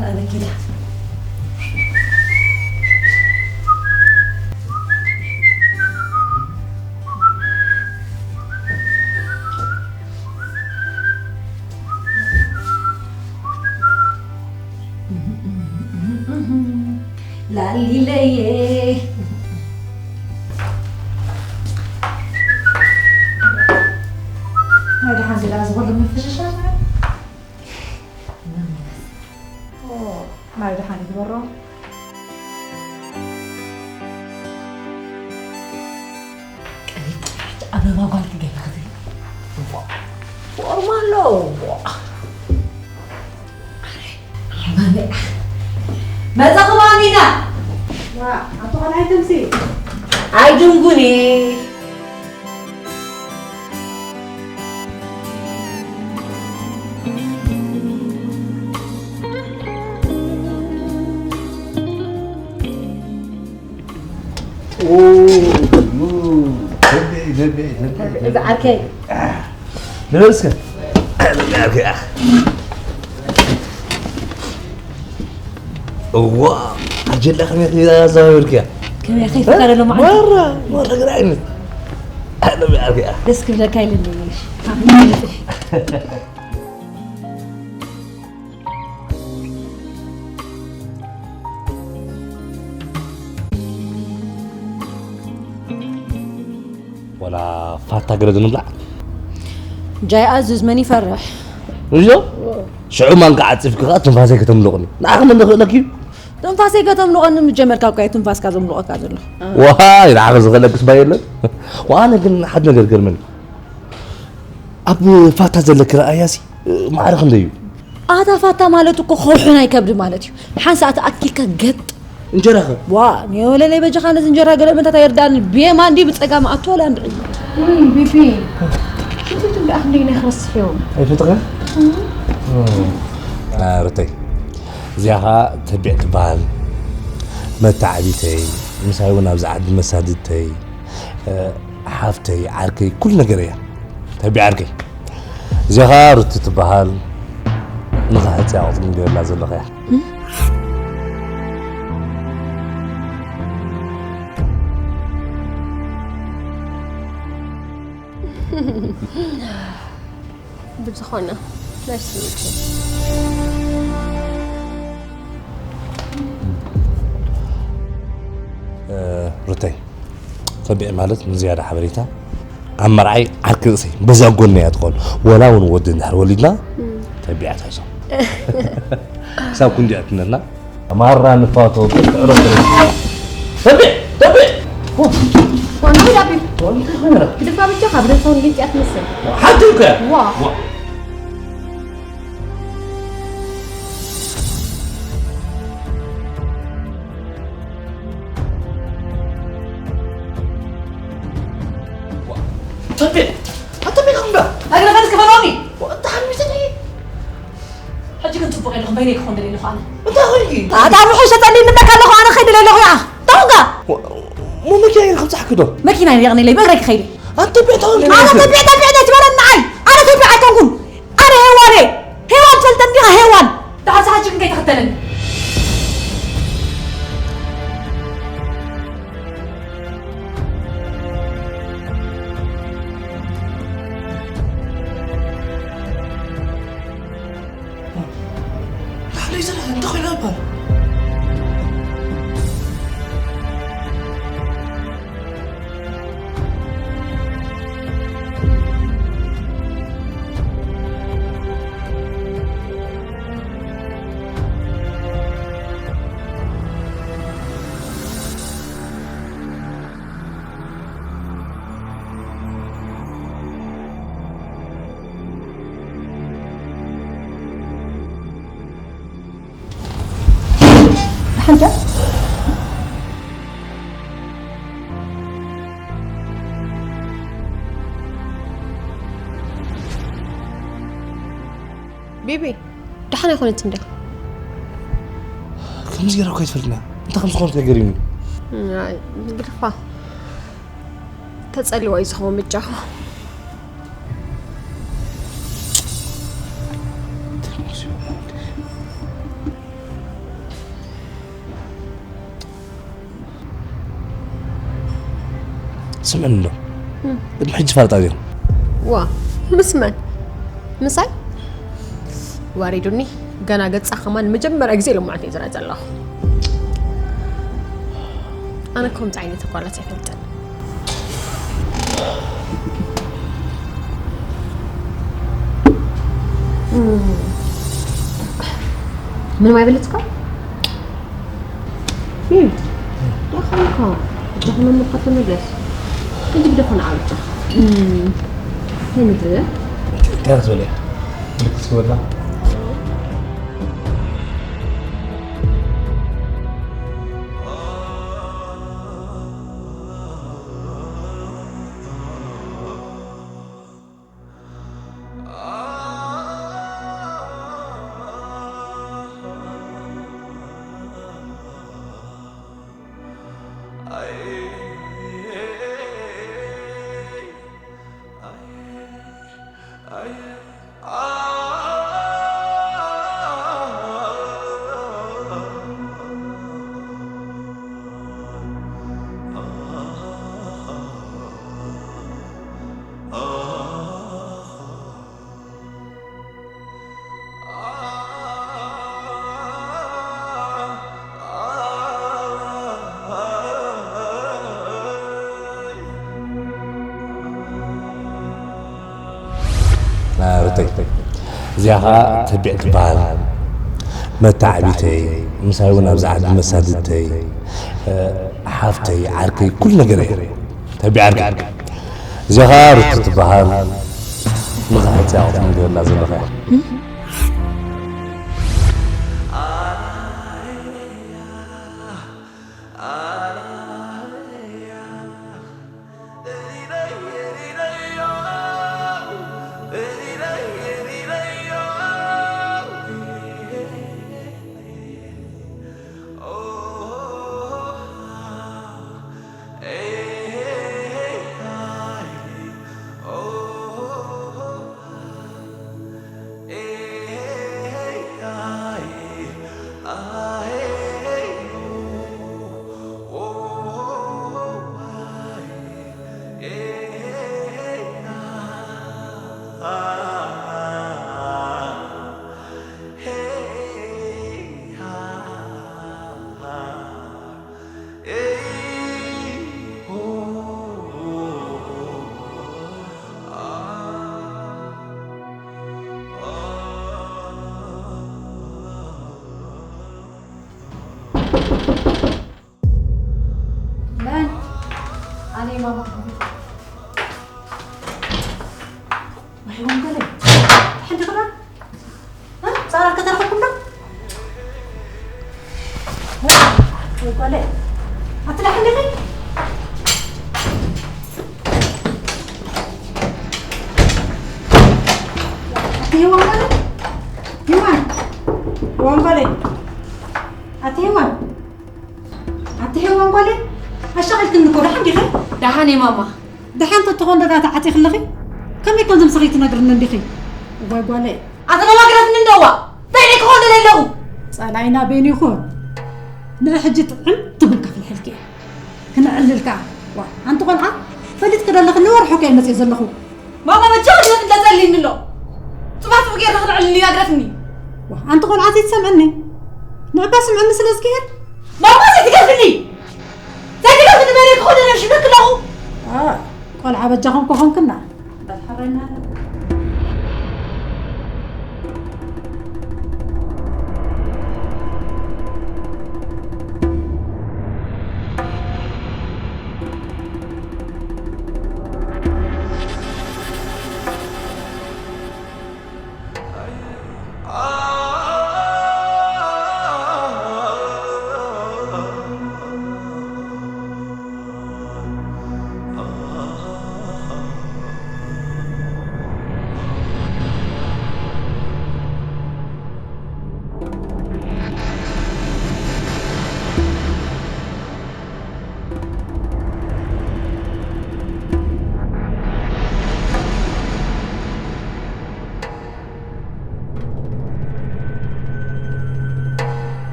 ኣነ ኪዳ። ላሊለየ። ናይ ደሓን ዝላ ዝወርድ መፈሸሻ። ኦ፣ ናይ ደሓን ይግበሮ። ቀሊል ኣበባ ጓል ትገርኽቲ። ፎርማ ኣሎ። መጻኹም ኣሚና። ዋ፣ ኣቶ ቃልዓይ ተምሲ። ኣይድንጉኒ። ኦ፣ ኦ፣ ተቤ፣ ተቤ፣ ተቤ፣ ተቤ። እዚ ዓርከይ። ንበል እስከ። ዓርከይ፣ ዓርከይ። እዋ፣ ኣጀላ ከመይ ከመይ ኣዘዋዊርክያ? ከመይ ከይፍቀደ ሎ መዓልቲ? መራ፣ መራ፣ ግራ ዓይነት። ዓርከይ፣ ዓርከይ። ደስ ክብለካ ኢለ እንደ። ወላ ፋታ ገለ ዶ ንብላዕ? ጃይ ኣዝዝ መን ይፈርሕ? እዞ? ሽዑ ማንካ ዓጺፍኪ ከኣ ትንፋሰይ ከተምልቑኒ። ንዓኺ መን ዘኽእለኪ እዩ? ትንፋሰይ ከተምልቐኒ ምጀመርካ እኳ እዩ ትንፋስካ ዘምልቐካ ዘሎ። ዋይ፣ ንዓኺ ዝኽእለክስ ባ የለን። ወኣነ ግን ሓደ ነገር ገርመኒ። ኣብ ፋታ ዘለኪ ረኣያሲ ማዕረ ክንደይ እዩ? ኣታ ፋታ ማለት እኮ ከውሒ ናይ ከብዲ ማለት እዩ። ሓንሳእ ተኣኪልካ ገጥ። እንጀራ ኸ? ዋ፣ ንየወለለይ በጃኻ ነዚ እንጀራ ገለ ምንታት ኣይርዳእኒ። ብየማን ድዩ ብጸጋም ኣቶ ወላ እንድዒ። ውይ፣ ቢቢ። ሽንቲ ትብሊ ኣኽሊ ናይ ክርስትዮ። ኣይፈትኻ? እ። እ። አ፣ ሩተይ። እዚኣ ኸኣ ተቢዕ ትበሃል። መተዓቢተይ፣ ምሳይ እውን ኣብዚ ዓዲ መሳድድተይ። እ፣ ሓፍተይ፣ ዓርከይ፣ ኩሉ ነገር እያ። ተቢ ዓርከይ። እዚኣ ኸኣ ሩቲ ትበሃል። ንኽሕጽያ ቁጽሪ እንድዮ ዘለኹ እያ። ብዝኾነ፣ nice to meet you። እ፣ ሩተይ፣ ተቢዕ ማለት ንዝያዳ ሓበሬታ፣ ኣብ መርዓይ ዓርኪ ርእሰይ፣ በዛ ጎነይ እያ ትኾን። ወላ እውን ወዲ እንድሕር ወሊድና፣ እም። ተቢዓ ትሕዞ። ክሳብ ክንዲኣ ትነና። ማራ ንፋቶ፣ ብትዕረፍ። ተቢዕ፣ ተቢዕ! ወንዱ ዳቢ። ወንዱ ዳቢ። ግድፋ ብቻ ካብ ርእሶን ልንጭያ ትመስል። ሓንቲ እኮ እያ። ዋ። ዋ። ተቤ፣ ኣታ ቤት ኹምዳ። ኣግረ ፈልስ ክፈሎኒ። እንታይ ሓሚሰኒ? ሕጂ ግን ጽቡቕ የለኹም፣ በይነይ ክኾን ደልየ ኣለኹ ኣነ። እንታይ ኾይንኪ? ኣታ ብሑ ሸጠኒ ምነካ ኣለኹ ኣነ ኸይድ ደልየ ኣለኹ፣ ይኣ። ታውጋ። ሞ መኪና ይረኽብ ጻሕኪ ዶ? መኪና ይረኽኒ ለይ፣ በእግረይ ክኸይድ። ኣንተ ቤት ሆንኪ ኣነ ነሽ። ተቤ፣ ተቤ፣ ተቤ፣ ትበለኒ ንዓይ። ኣነ ተቤ ኣይኮንኩን። ኣነ ሄዋን እየ። ሄዋን ትፈልጠኒ ዲኻ? ሄዋን። ደሓር ሰሓት ሽግን ከይትኽተለኒ። ዳሕለይ ዘላ እንታይ ኮይና እባ? ሓንተ ቢቢ፣ ደሓን ኣይኮነትን ድያ? ከምዚ ገይራ እኮ ኣይትፈልጥና። እንታይ ከም ዝኾነት ገሪሙኒ። ኣይ፣ ግድፋ። ተጸልዋ እዩ ዝኸውን ምርጫኹ። ስምዕኒ ዶ? ቅድሚ ሕጂ ፋልጣ ዲኹም? ዋ፣ ምስ መን? ምሳይ? ወሪዱኒ። ገና ገጻ ከማን መጀመርያ ግዜ ልምዓት እየ ዝርኢ ዘለኹ። ኣነ ከምዚ ዓይነት ጓላት ኣይፈልጥን። ምንም ኣይበለትካ? ይኸውልካ፣ ደኽሞካ፣ ደኽሞካ ተመለስ። ሕጂ ብደኾነ ዓብጫ። እንታይ ምግቢ? እንታይ ክትበልያ? ምልክት ክበላ? ሩተይ፣ እዚኣ ኸዓ ተቢዕ ትበሃል። መተዓቢተይ፣ ምሳይ እውን ኣብዚ ዓዲ መሳድድተይ፣ ሓፍተይ፣ ዓርከይ፣ ኩሉ ነገረይ። ተቢዓርኪ። እዚኣ ኸዓ ሩቲ ትበሃል። ንቕሕቲ ኣቕጥም ገይርላ ዘለኻ እያ። መን? ኣነ ማማ። ወይ ወንገለ። ሕንቲ ክዳ? እ? ጻራ ከተረኽብኩም ዶ? ወይ ጓለ። ኣቲ ደሓን ዲኺ? ኣቲ ሄዋን ጓለ? ሄዋን? ሄዋን ጓለ? ኣቲ ሄዋን? ኣቲ ሄዋን ጓለ? ኣሻቒልክኒ እኮ፣ ደሓን ዲኺ? ደሓን እየ ማማ። ደሓን ተትኾን ደኣ ተዓጢኽለኺ? ከመይ ከም ዘምሰኺ ትነግርኒ እንዲኺ? እዋይ ጓለይ። ኣተነጋግረትኒ እንደዋ። እንታይ ደይ ክኾን ደለ ኣለኹ? ጸላኢና በይኑ ይኹን። ንዒ ሕጂ ጥዕም ትብል ከፍልሐልኪ እየ። ክነዕልል ከኣ። ዋ፣ ኣንቲ ቆልዓ፣ ፈሊጥኪ ዶ ኣለኺ ንወርሑ እኮ እየ መጽየ ዘለኹ። ማማ መቸ ክድረፍ እንተጸሊኒ ኣሎ። ጽባሕ ጽቡቅ ጌርና ክነዕልል ይነግረትኒ። ዋ፣ ኣንቲ ቆልዓ ዘይትሰምዕኒ። ንዕባ ስምዕኒ ስለ ዝገሄር። ማማ ዘይትገርፍኒ። ዘይትገርፍኒ በይነይ ክኾን ደለ ሽበክ ኣለኹ። ዋ፣ ቆልዓ በጃኹም ኮኾንክና።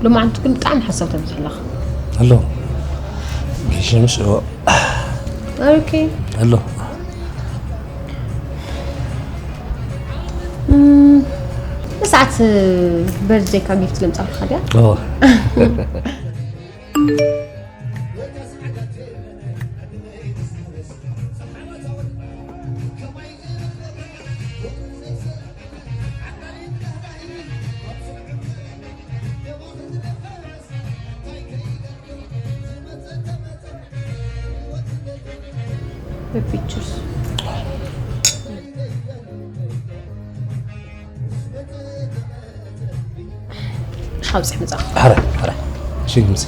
ሎማዓንቲ ግን ብጣዕሚ ሓሳብ ተብዝሕ ኣለኻ። ኣሎ። ገሸምሽ እዎ። ኦኬ። ኣሎ። እም፣ ንሰዓት በርዝዴካ ጊፍት ለምጻልካ ድያ? እዎ። The pictures. ሓውፂ ምፃ ሐረ ሐረ ሽግ ምሲ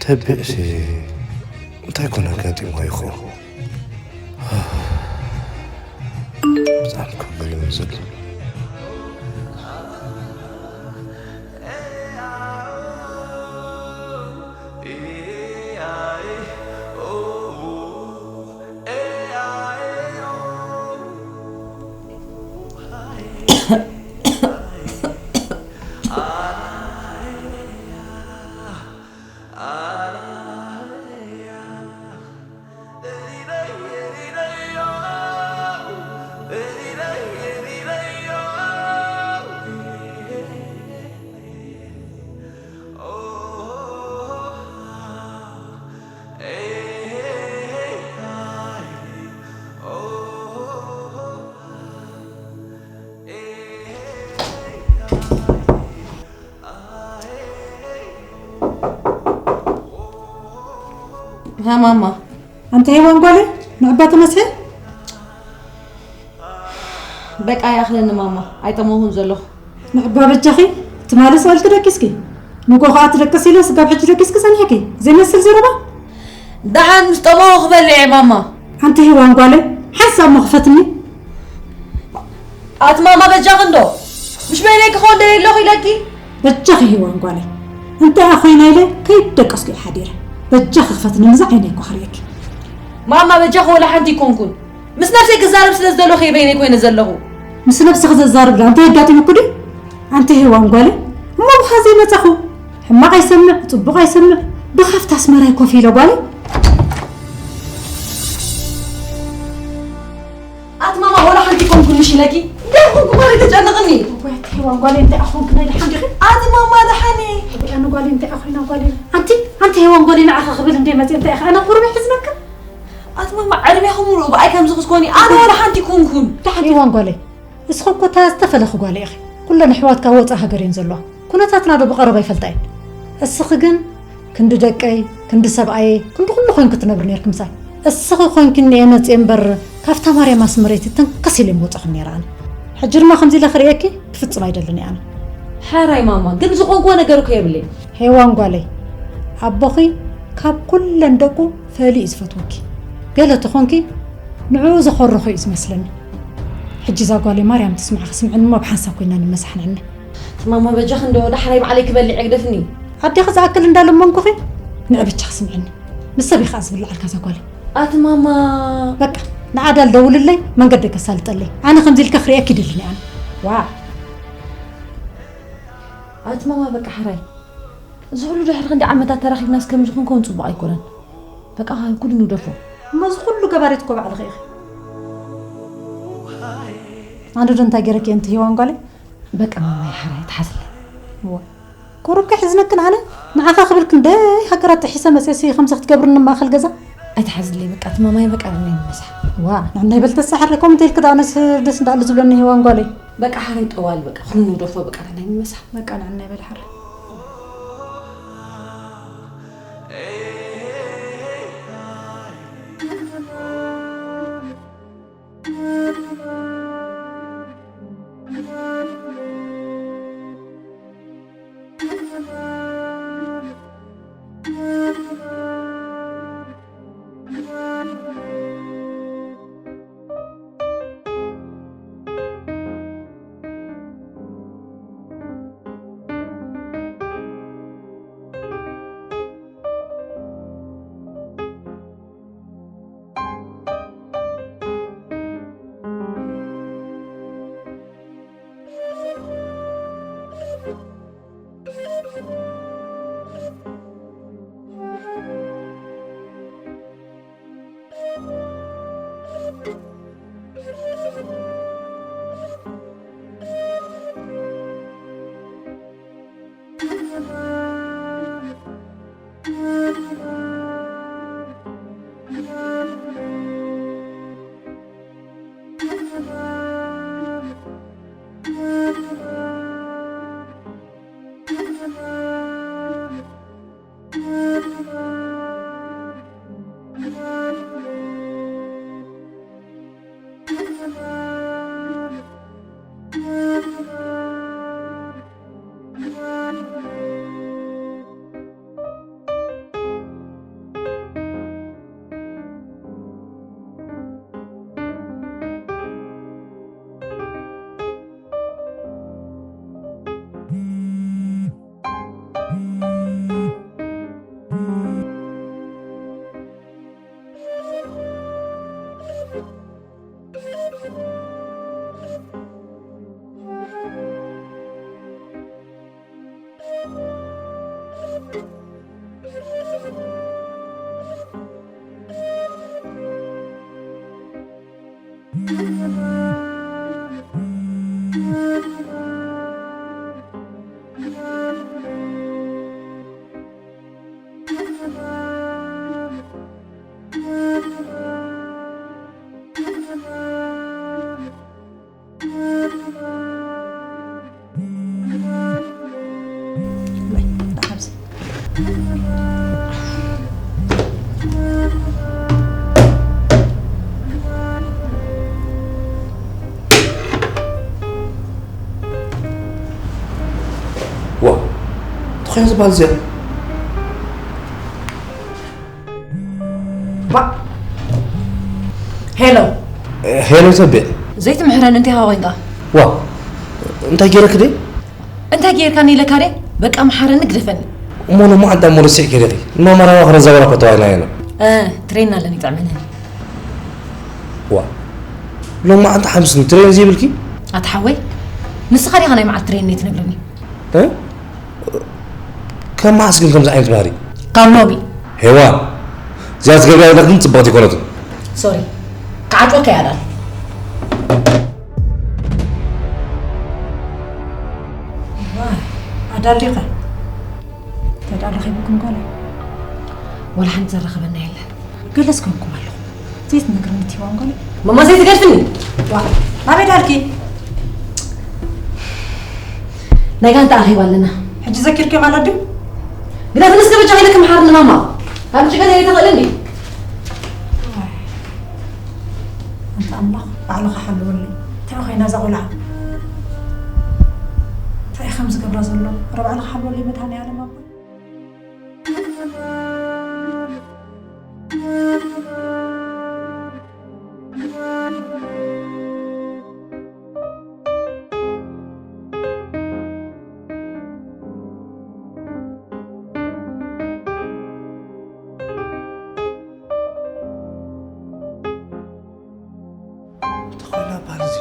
ተብእሲ እንታይ ኮነ ኣጋጢሞ ይኾ ብጣዕሚ ከቢድ እዩ ዘሎ። ሃ ማማ። ኣንቲ ሄዋን ጓለይ ንዕባ ተመስገን። በቃ ይኣኽለኒ ማማ፣ ኣይጠመኹን ዘለኹ። ንዕባ በጃኺ፣ ትማሊ ስእልቲ ደቂስኪ፣ ንጎ ኸዓ ትደቅስ ኢለ ስጋብ ሕጂ ደቂስኪ ጸኒሕኪ። ዘይመስል ዘረባ። ደሓን ምስ ጠመኹ ክበልዕ እየ ማማ። ኣንቲ ሄዋን ጓለይ፣ ሓንሳብ እሞ ክፈትኒ። ኣቲ ማማ በጃኺ እንዶ፣ ምሽ በይነይ ክኸውን ደልየ ኣለኹ ኢለኪ። በጃኺ ሄዋን ጓለይ፣ እንታይ ኮይና ኢለ ከይደቀስኩ እየ ሓዲረ። በጃኺ ክፈትኒ፣ ነዛ ዓይነይ እኮ ክርእየኪ። ማማ በጃኺ ወላ ሓንቲ ኣይኮንኩን። ምስ ነብሰይ ክዛረብ ስለ ዝደለኹ እየ በይነይ ኮይነ ዘለኹ። ምስ ነብስኺ ዘዛርብ ዳ እንታይ ኣጋጢሙኪ ድዩ? ኣንቲ ሄዋን ጓለይ፣ እሞ ብኻ ዘይመጻኹ። ሕማቕ ኣይሰምዕ፣ ጽቡቕ ኣይሰምዕ። ብኻፍታ ኣስመራይ ኮፍ ኢለ ጓለይ። ኣቲ ማማ ወላ ሓንቲ ኮንኩ ምሽ ኢለኪ። እንታይ ኮንኩ ጓለይ ተጨንቕኒ። ወይ ኣቲ ሄዋን ጓለይ እንታይ ኣኾንክ ናይ ደሓን ዲኺ? ኣቲ ማማ ደሓን እየ። ኣቲ ኣነ ጓለይ እንታይ ኣኾይና ጓለይ? ኣንቲ ኣንቲ ሄዋን ጓለይ ንዓኻ ክብል እንደ መጽእ እንታይ ኢኻ ኣነ ቁርበ ሕዝነካ? ኣቲ ማማ ዕድሜኹም ሙሉእ ብኣይ ከምዚ ክትኮኒ ኣነ ወላ ሓንቲ ኮንኩን። ደሓን ሄዋን ጓለይ እስኺ እኮ እታ ዝተፈለኺ ጓለይ ኢኺ። ኩለን ኣሕዋትካ ወጻኢ ሃገር እየን ዘለዋ። ኩነታትና ዶ ብቐረባ ይፈልጣ እየን። እስኺ ግን ክንዲ ደቀይ፣ ክንዲ ሰብኣየይ፣ ክንዲ ኩሉ ኮይንኪ ትነብሪ ነይርኪ ምሳይ። እስኺ ኮይንኪ እኒኤ መፅየ እምበር ካብታ ማርያም ኣስመረይቲ ተንከስ ኢለ ምወፀኹ ነይረ ኣነ። ሕጂ ድማ ከምዚ ኢለ ክርእየኪ ብፍፁም ኣይደልን እየ ኣነ። ሓራይ ማማ፣ ግን ዝኾንክዎ ነገር እኮ የብለይ። ሄዋን ጓለይ፣ ኣቦኺ ካብ ኩለን ደቁ ፈልዩ እዩ ዝፈትወኪ። ገለ ተኾንኪ ንዕኡ ዘኾረኹ እዩ ዝመስለኒ። ሕጂ እዛ ጓለይ ማርያም ትስማዕኺ ስምዕኒ እሞ ብሓንሳብ ኮይና ንመሳሕ ንዕነ። ኣቲ ማማ በጃኺ እንዶ ዳሕራይ ባዕለይ ክበልዕ ግደፍኒ። ኣዴኺ ዝኣክል እንዳለመንኩኺ ንዒ በጃኺ ስምዕኒ። ምስ ሰብ ኢኻ ዝብልዓልካ እዛ ጓለይ። ኣቲ ማማ። በቃ ንዓዳል ደውልለይ መንገዲ ከሳልጠለይ። ኣነ ከምዚ ኢልካ ክርእየኪ ይደልን እየ ኣነ። ዋ። ኣቲ ማማ በቃ ሕራይ። እዚ ኩሉ ድሕሪ ክንደይ ዓመታት ተራኺብናስ ከምዚ ክንከውን ጽቡቕ ኣይኮነን። በቃ ኩሉ ንግደፎ። እሞ እዚ ኩሉ ገባሪት እኮ ባዕልኺ ኢኺ። ኣነ ዶ እንታይ ገይረኪ እየ ኣንቲ ሄዋን ጓለይ? በቃ ማማይ ሓራይ ኣይትሓዝለይ። እዋ። ቁሩብ ከይሕዝነክን ኣነ ንዓኻ ክብል ክንደይ ሃገራት ጥሒሰ መፅየሲ ከምዚ ክትገብርኒ ማእኸል ገዛ? ኣይትሓዝለይ በቃ እቲ ማማይ በቃ ንዕናይ ንመሳሕ። ዋ ንዕናይ በል ተሳሓረ ከምኡ እንተኢልኪ ደኣ ኣነስ ደስ እንዳኣሉ ዝብለኒ ሄዋን ጓለይ። በቃ ሓራይ ጠዋል በቃ ኩሉ ንግደፎ በቃ ንዕናይ ንመሳሕ። በቃ ንዕናይ በል ሓራይ። ዋ፣ እንታይ ኮይኑ ዝበሃል እዚኣ? ባ-፣ ሄሎ። ሄሎ፣ ዘቤ። ዘይትምሕረኒ እንታይ ሃዋ ኮይንካ? ዋ፣ እንታይ ገይረክ ደይ? እንታይ ገይርካኒ ኢለካ ደይ? በቃ መሓረኒ፣ ግደፈኒ። እሞ ሎማዓንቲ እሞ ረሲዕኪ ዲኺ? እማ መራዋ ክነዛወራ እኮ ተባሂልና ኢና። እ፣ ትሬን ኣለኒ፣ ይጥዕመኒ። ዋ፣ ሎማዓንቲ ሓሙስ ትሬን ዘይብልኪ? ኣታ ሓወይ፣ ንስኻ ዲኻ ናይ መዓልቲ ትሬን እየ ትነግረኒ? እ? ካብ መዓስ ግን ከምዚ ዓይነት ባህሪ? ካብ ሎሚ። ሄዋን፣ እዚኣ ትገብርያ ዘለኺ ግን ጽብቕቲ ኣይኮነትን። ሶሪ፣ ክዓጽወካ እየ ኣዳል። ዋይ፣ ኣዳል ዲኻ? እንታይ ደኣ ረኺብኩም ጓለይ? ወላ ሓንቲ ዘራኸበና የለን። ገለስ ኮንኩም ኣለኹም። ዘይትነግርኒ እቲ ዋንጎል። ማማ ዘይትገድፍኒ። ዋ፣ ናበይ ዳልኪ? ናይ ጋንታ ኣኼባ ኣለና። ሕጂ ዘኪርክዮም ኣሎ ድዩ? ግዳ ፍንስ ከበጃ ኢለ ክምሓርኒ ማማ። ካብ ጭቀት እየ ተኽእል እንዲ። ኣንታ ኣምላኽ ባዕልኻ ሓልወለይ። እንታይ ኮይና እዛ ቆልዓ? እንታይ ከም ዝገብራ ዘሎ? ረ ባዕልኻ ሓልወለይ መድሃኔ ዓለም ኣቦይ። ተኾላ ባርዚ።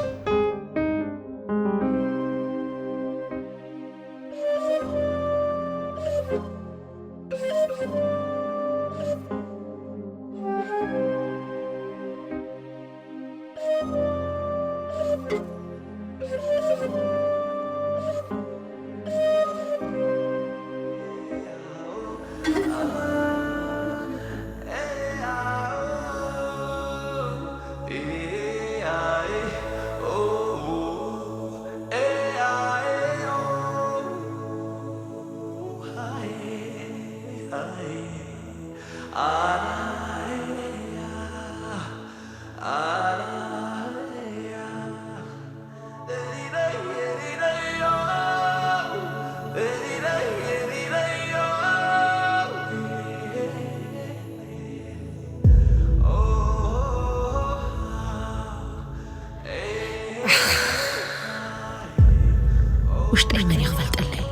ውሽጠይ መን እዩ ክፈልጠለይ?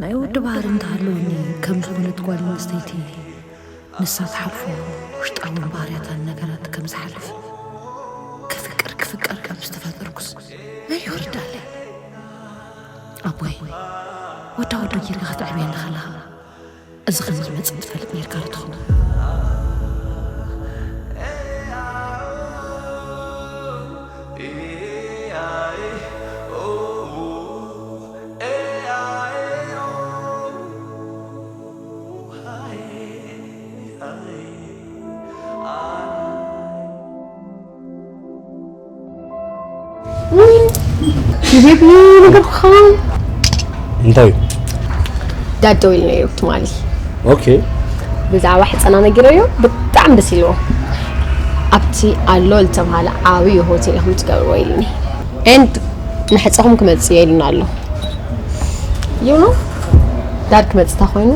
ናይ ወዲ ባህሪ እንተሃለወኒ፣ ከም ዝኾነት ጓል ኣንስተይቲ ንሳ ትሓልፎ ውሽጣውን ባህርያታን ነገራት ከም ዝሓልፍ፣ ክፍቅር፣ ክፍቀር ካብ ዝተፈጠርኩስ መን እዩ ክርዳለይ? ኣቦይ፣ ወዳ ወዶ ጌርካ ክትዕብየኒ ከለኻ፣ እዚ ከም ዝመጽእ ትፈልጥ ኔርካ ዶ ትኸውን? ይቤቢ ነገር ኻን እንታይ እዩ? ዳዶ ኢልና እዩ ትማሊ ኦኬ። ብዛዕባ ሕፀና ነጊረዮ ብጣዕሚ ደስ ኢልዎ። ኣብቲ ኣሎ ዝተባሃለ ዓብዪ ሆቴል ኢኹም ትገብርዎ ኢልኒ። And ንሕፀኹም ክመፅእ እየ ኢሉና ኣሎ። You know ዳድ ክመፅእ እንተኾይኑ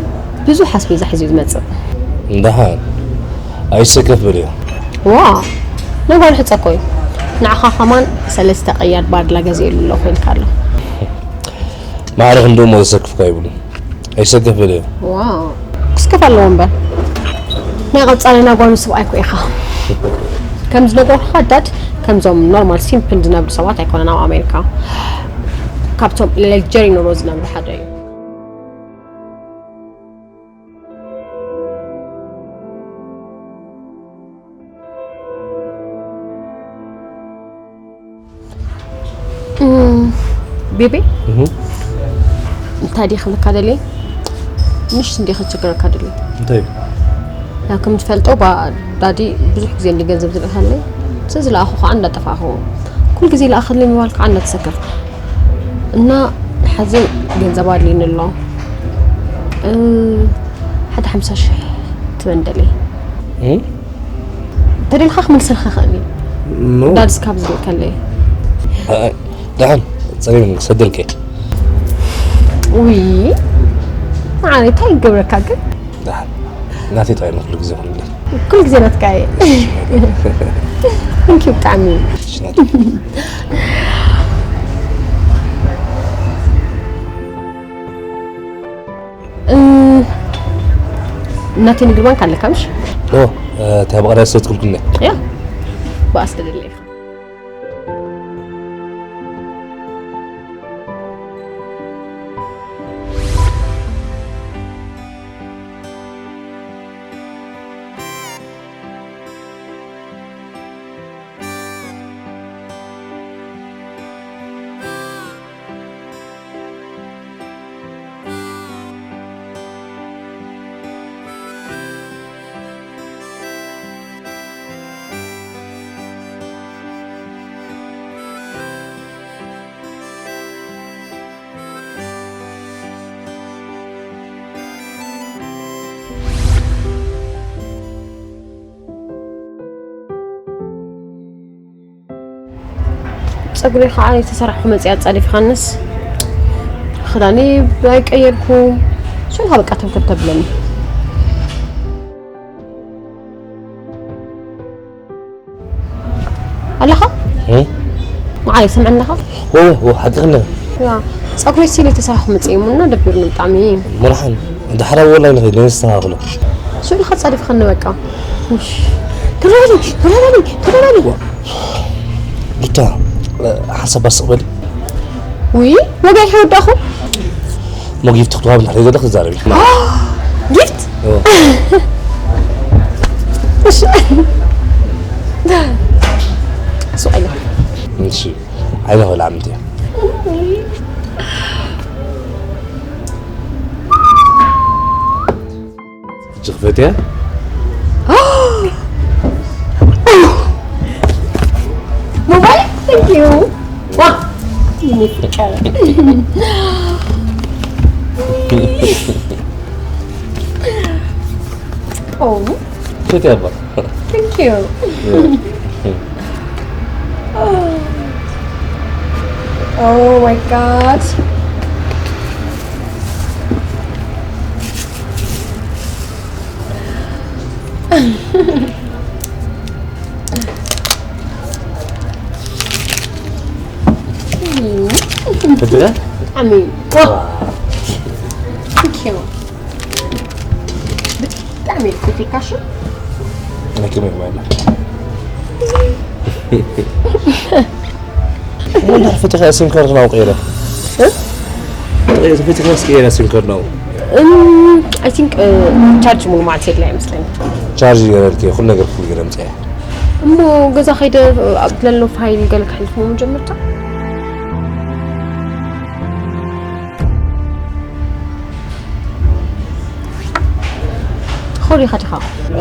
ብዙሕ ኣስቤዛ ሒዙ እዩ ዝመፅእ። እንዳሓን ኣይሰከፍ በልዮ። ዋ ነጓል ሕፀ እኮ እዩ። ንዓኻ ከማን ሰለስተ ቀያድ ባድላ ገዚእሉ ኣለኹ ኢልካ ኣሎ። ማዕረ ክንድኡ እሞ ዘሰክፍካ ይብሉ። ኣይሰከፍ በልዮ። ዋው ክስከፍ ኣለዎ እምበር ናይ ቀፃሊ ናጓሉ ስብኣይ እኮ ኢኻ። ከም ዝነገርኩኻ ዳድ ከምዞም ኖርማል ሲምፕል ዝነብሩ ሰባት ኣይኮነን ኣብ ኣሜሪካ። ካብቶም ለግጀሪ ኑሮ ዝነብሩ ሓደ እዩ። እም፣ ቤቢ እንታይ ድየ ክብለካ ደልየ? ምሽ እንዲ ክቸገረካ ደልየ? እንታይ እዩ? ያው ከም ትፈልጦ ባ ዳዲ ብዙሕ ግዜ እንዲ ገንዘብ ዝልእኸለይ፣ ስለዚ ለኣኹ ከዓ እንዳጠፋኹ ኩል ግዜ ለኣኸለይ ምባል ከዓ እንዳተሰከፍኩ እና፣ ሓዚ ገንዘብ ኣድልዩኒ ኣሎ። እ፣ ሓደ ሓምሳ ሽሕ ትበን ደልየ። እም? ተደልኻ ክመልሰልካ ይኽእል እዩ። ኖ ዳድስ ካብ ዝብል ከለይ ኣይ፣ ደሓን ጸሊም ክሰደልከ ውይ፣ ንዓይ እንታይ ይገብረካ ግን? ደሓን ናተይ ጥራይ ነው ኩሉ ግዜ ኹንለ ኩሉ ግዜ ናትካ እየ። ንኪ ብጣዕሚ ሽናት እ፣ ናተይ ንግድ ባንክ ኣለካ ምሽ? ኦ እታ ብቐዳይ ሰትኩልኩነ ያ ብኣስ ተደለ ኢኻ። ፀጉሪ ከዓ የተሰራሑ መፅያ ፃዲፍኻንስ ክዳኒ ኣይቀየርኩ። ሽንካ በቃ ተብከብ ተብለኒ ኣለኻ መዓይ ስምዐ ኣለኻ ወ ወ ሓቂ ክነ ያ ፀጉሪ ሲል የተሰራሑ መፅእሙ እና ደቢሩኒ ብጣዕሚ መርሓን ዳሕራ ወላይ ንኸይድ ነስተኻኽሎ ሽንካ ፃዲፍኻኒ በቃ ተረበሊ ተረበሊ ተረበሊ ሩታ ሓሳብ ባስቕ በሊ ውይ ወጋይ ከወዳኹ ሞጊፍቲ ክትዋብ እንዳ ዘለኽ ትዛረቢ ጊፍት ኦ፣ እሺ ሱቕ ኢለ እሺ ዓይነ ኸላ ዓምቲ እያ እቺ ክፈትያ ሞባይል thank you ዋ የኔ ፍቅር ኦ ፈትያ ባ thank you Oh my god. ፈትያ I mean, thank you. ብጣዕሚ የፍቅርካሽ ነኪ ምግባይና ወላ ፈትኻ ሲም ካርድ ነው ቀይረ ፈትኻ ስቀይረ ሲም ካርድ ነው I think charge ሙሉ ማለት የድላ ይመስለኝ ቻርጅ ገረልክ ኩሉ ነገር ኩሉ ገረምፀ እሞ ገዛ ከይደ ለሎ ፋይል ገለ ክሕልፍ መጀመርታ ኾሪኻ ዲኻ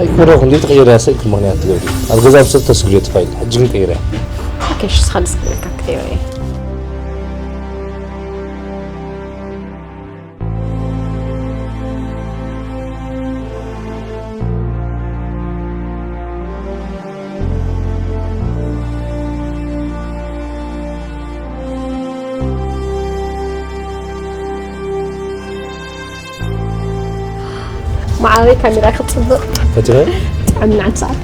ኣይኮረኹ እንዴት ቀይረ ስልክ ምክንያት ትገብሪ ኣብ ገዛ ብሰብ ተስግዮ ትፋይል ሕጂ ግን ቀይረ ኦኬ፣ እሺ፣ ስኻ ደስ ክብለካ ክትሪኦ እየ። መዓረይ፣ ካሜራ ክጽብቕ። ፈትረ? ጥዕምና ሰዓት።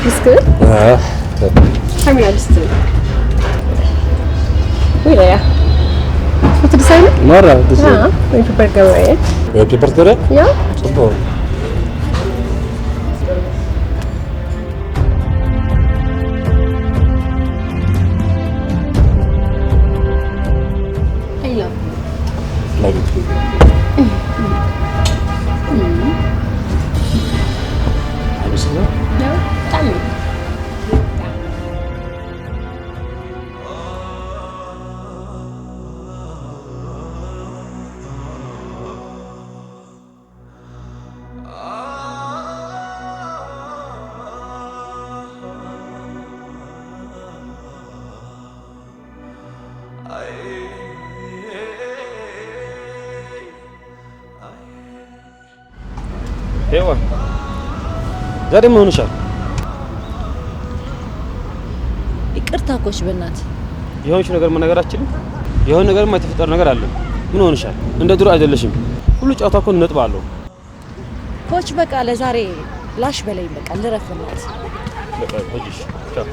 እስክ? ካሜራ ድስት። ወይ ለያ። ፎቶ ዲዛይን? ማራ፣ ዲዛይን። ያ፣ ወይ ፔፐር ገበያ። ወይ ፔፐር ገበያ? ያ። ጽቡቅ። I love you. Love you too. Mm. Have you seen her? No, tell me. ሄዋ፣ ዛሬ ምን ሆነሻል? ይቅርታ ኮች፣ በእናት የሆንሽ ነገር መናገር አችልም። የሆነ ነገርማ የተፈጠረ ነገር አለ። ምን ሆነሻል? እንደ ድሮ አይደለሽም። ሁሉ ጨዋታ እኮ ነጥብ አለው። ኮች፣ በቃ ለዛሬ ላሽ በለኝ፣ በቃ ልረፍ በእናት። በቃ ሂጂ፣ ቻው።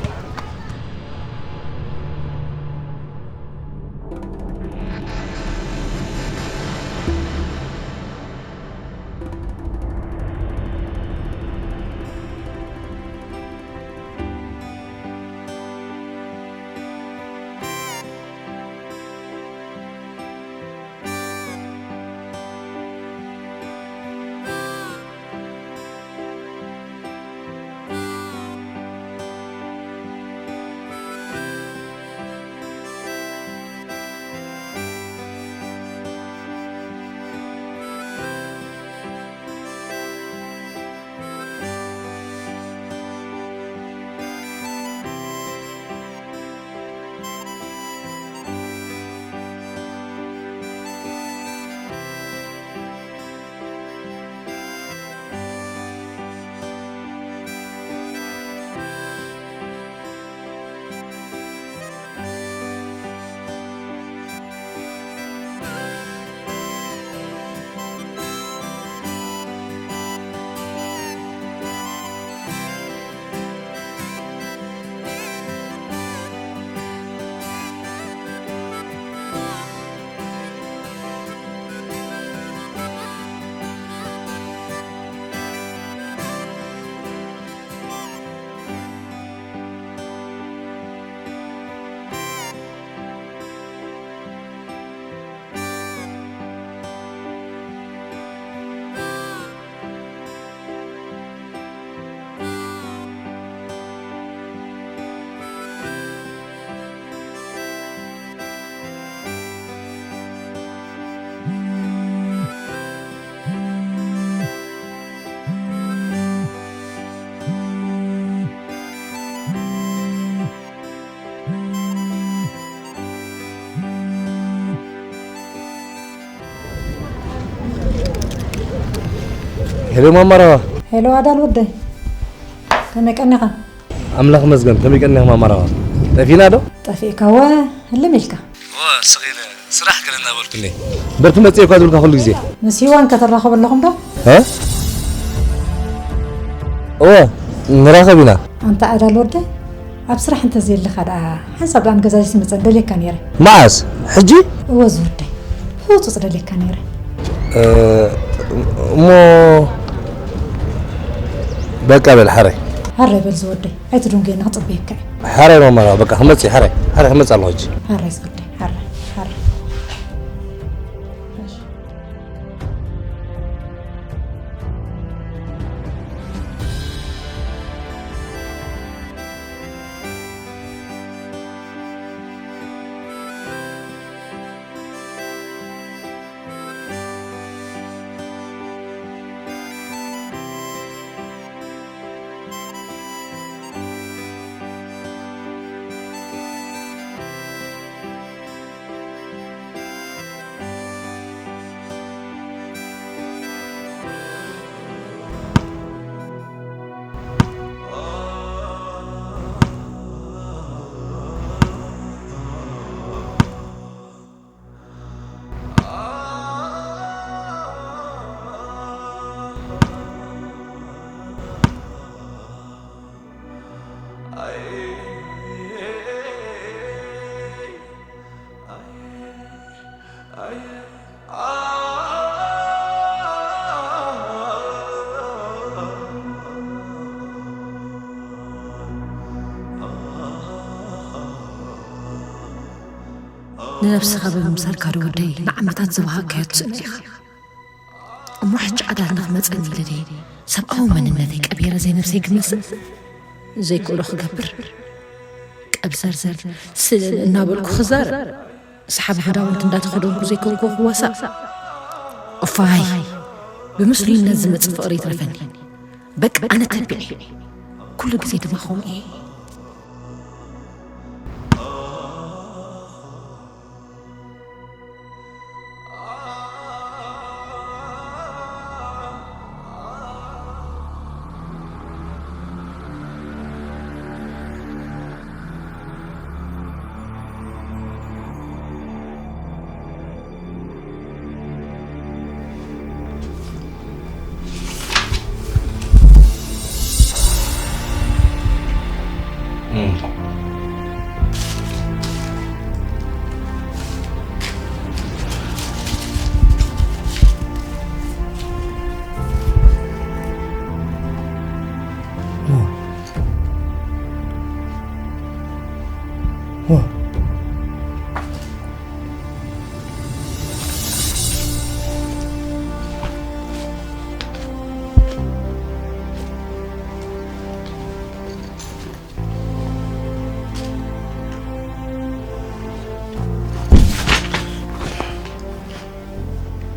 ሄሎ ማማ ራዋ። ሄሎ ኣዳል ወደይ፣ ከመይ ቀኒኻ? ኣምላኽ ይመስገን። ከመይ ቀኒኻ ማማ ራዋ? ጠፊእና ዶ? ጠፊእካ ወ ህልም ኢልካ። እወ፣ ስቕ ኢለ ስራሕ ገለ እናበልኩኒ። በርቲ መጽእ እኳ ዝብልካ ኩሉ ግዜ። ምስ ሂዋን ከተራኸቡ ኣለኹም ዶ? እ? እወ፣ ንራኸብ ኢና። ኣንታ ኣዳል ወደይ፣ ኣብ ስራሕ እንተዘየለኻ ደኣ ሓንሳብ ደኣ ንገዛዚት መጸ ደልየካ ነይረ። መዓስ? ሕጂ? እወ ዝወደይ፣ ብህጹጽ ደልየካ ነይረ። እ፣ እሞ በቃ በል ሓራይ። ሓራይ በል ዝወደይ፣ ኣይትድንጉየኒ፣ ክጽበየካ እየ። ሓራይ ማማ፣ በቃ ክመጽእ እየ፣ ሓራይ፣ ሓራይ ክመጽእ ኣለኹ ሕጂ። ሓራይ ዝወደይ፣ ሓራይ፣ ሓራይ። እሺ። ንነብስኻ ብምምሳልካ ዶ ወደይ ንዓመታት ዝወሃብካዮ ትስእኖ ኢኻ። እሞ ሕጂ ኣዳል ንኽመጸኒ ኢለ ድየ ሰብኣዊ መንነተይ ቀቢረ ዘይነብሰይ ክመስል? ዘይክእሎ ክገብር። ቀብዘርዘር ስእን እናበልኩ ክዛረብ፣ ሰሓቢ ክዳውንቲ እንዳተኸደንኩ ዘይኮንኩ ክዋሳእ። እፋይ፣ ብምስሉይነት ዝመጽእ ፍቕሪ ይትረፈኒ። በቃ ኣነ ተቢዐ። ኩሉ ግዜ ድማ ከምኡ እየ።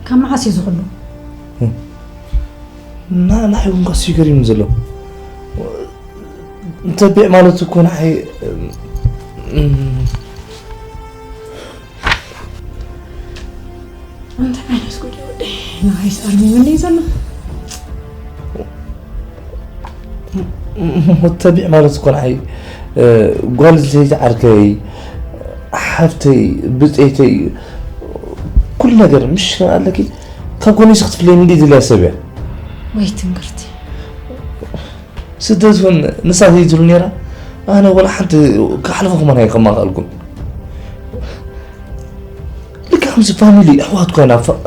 ካብ መዓስ እዩ ዝኽሉ? ና-፣ ንዓይ እውን ከስዩ ገሪሙኒ ዘሎ። እንተቢዕ ማለት እኮ ንዓይ፣ እም፣ እንታይ ዓይነት ጉድ እዩ ወደይ? ንዓይስ ኣርሚሙኒ እዩ ዘሎ። ሞት ተቢዕ ማለት እኮ ንዓይ፣ እ፣ ጓል ዝተይቲ ዓርከይ፣ ሓፍተይ፣ ብፀይተይ፣ ኩሉ ነገር ምሽ ኣለኪ። ካብ ጎነይስ ክትፍለየኒ እንዲ ዝለያ ሰብ እያ። ወይ ትንግርቲ። ስደት እውን ንሳ ዘይትሉ ነይራ፣ ኣነ ወላ ሓንቲ ክሓልፎ ከማን ኣይከማኸልኩን። ልክዕ ከምዚ ፋሚሊ፣ ኣሕዋት ኮይና፣ ፋ-፣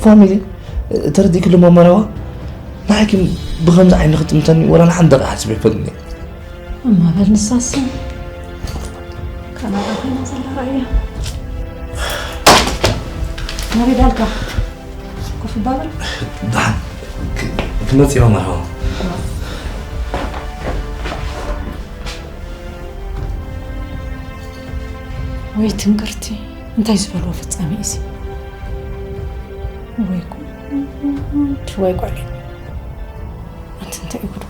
ፋሚሊ፣ ተረዲእኪ ኣሎ መመራዋ? ንዓይ ግን ብኸምዚ ዓይኒ ክጥምተኒ ወላ ንሓንቲ ደቂቕ ሓሲበ ኣይፈልጥን እየ። እማ በል ንሳስ ካናዳ ኮይና ዘላ ራእያ። ናበይ ዳልካ? ኮፍ በል። ደሓን ክ-፣ ክመጽእ እየ መመራዋ። ወይ ትንግርቲ፣ እንታይ ዝበልዎ ፍጻሜ እዩ እዚ? ወይ ጉድ፣ ወይ ጓለይ። ኣንቲ እንታይ እዩ ጉዱ?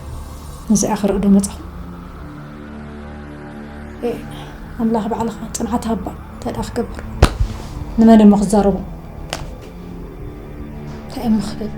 ነዚኣ ክርኢ ዶ መጻኹ? ኤ፣ ኣምላኽ ባዕልኻ ጽንዓት ሃባ፣ እንታይ ደኣ ክገብር? ንመን እሞ ክዛረቦ? እንታይ እሞ ክብል?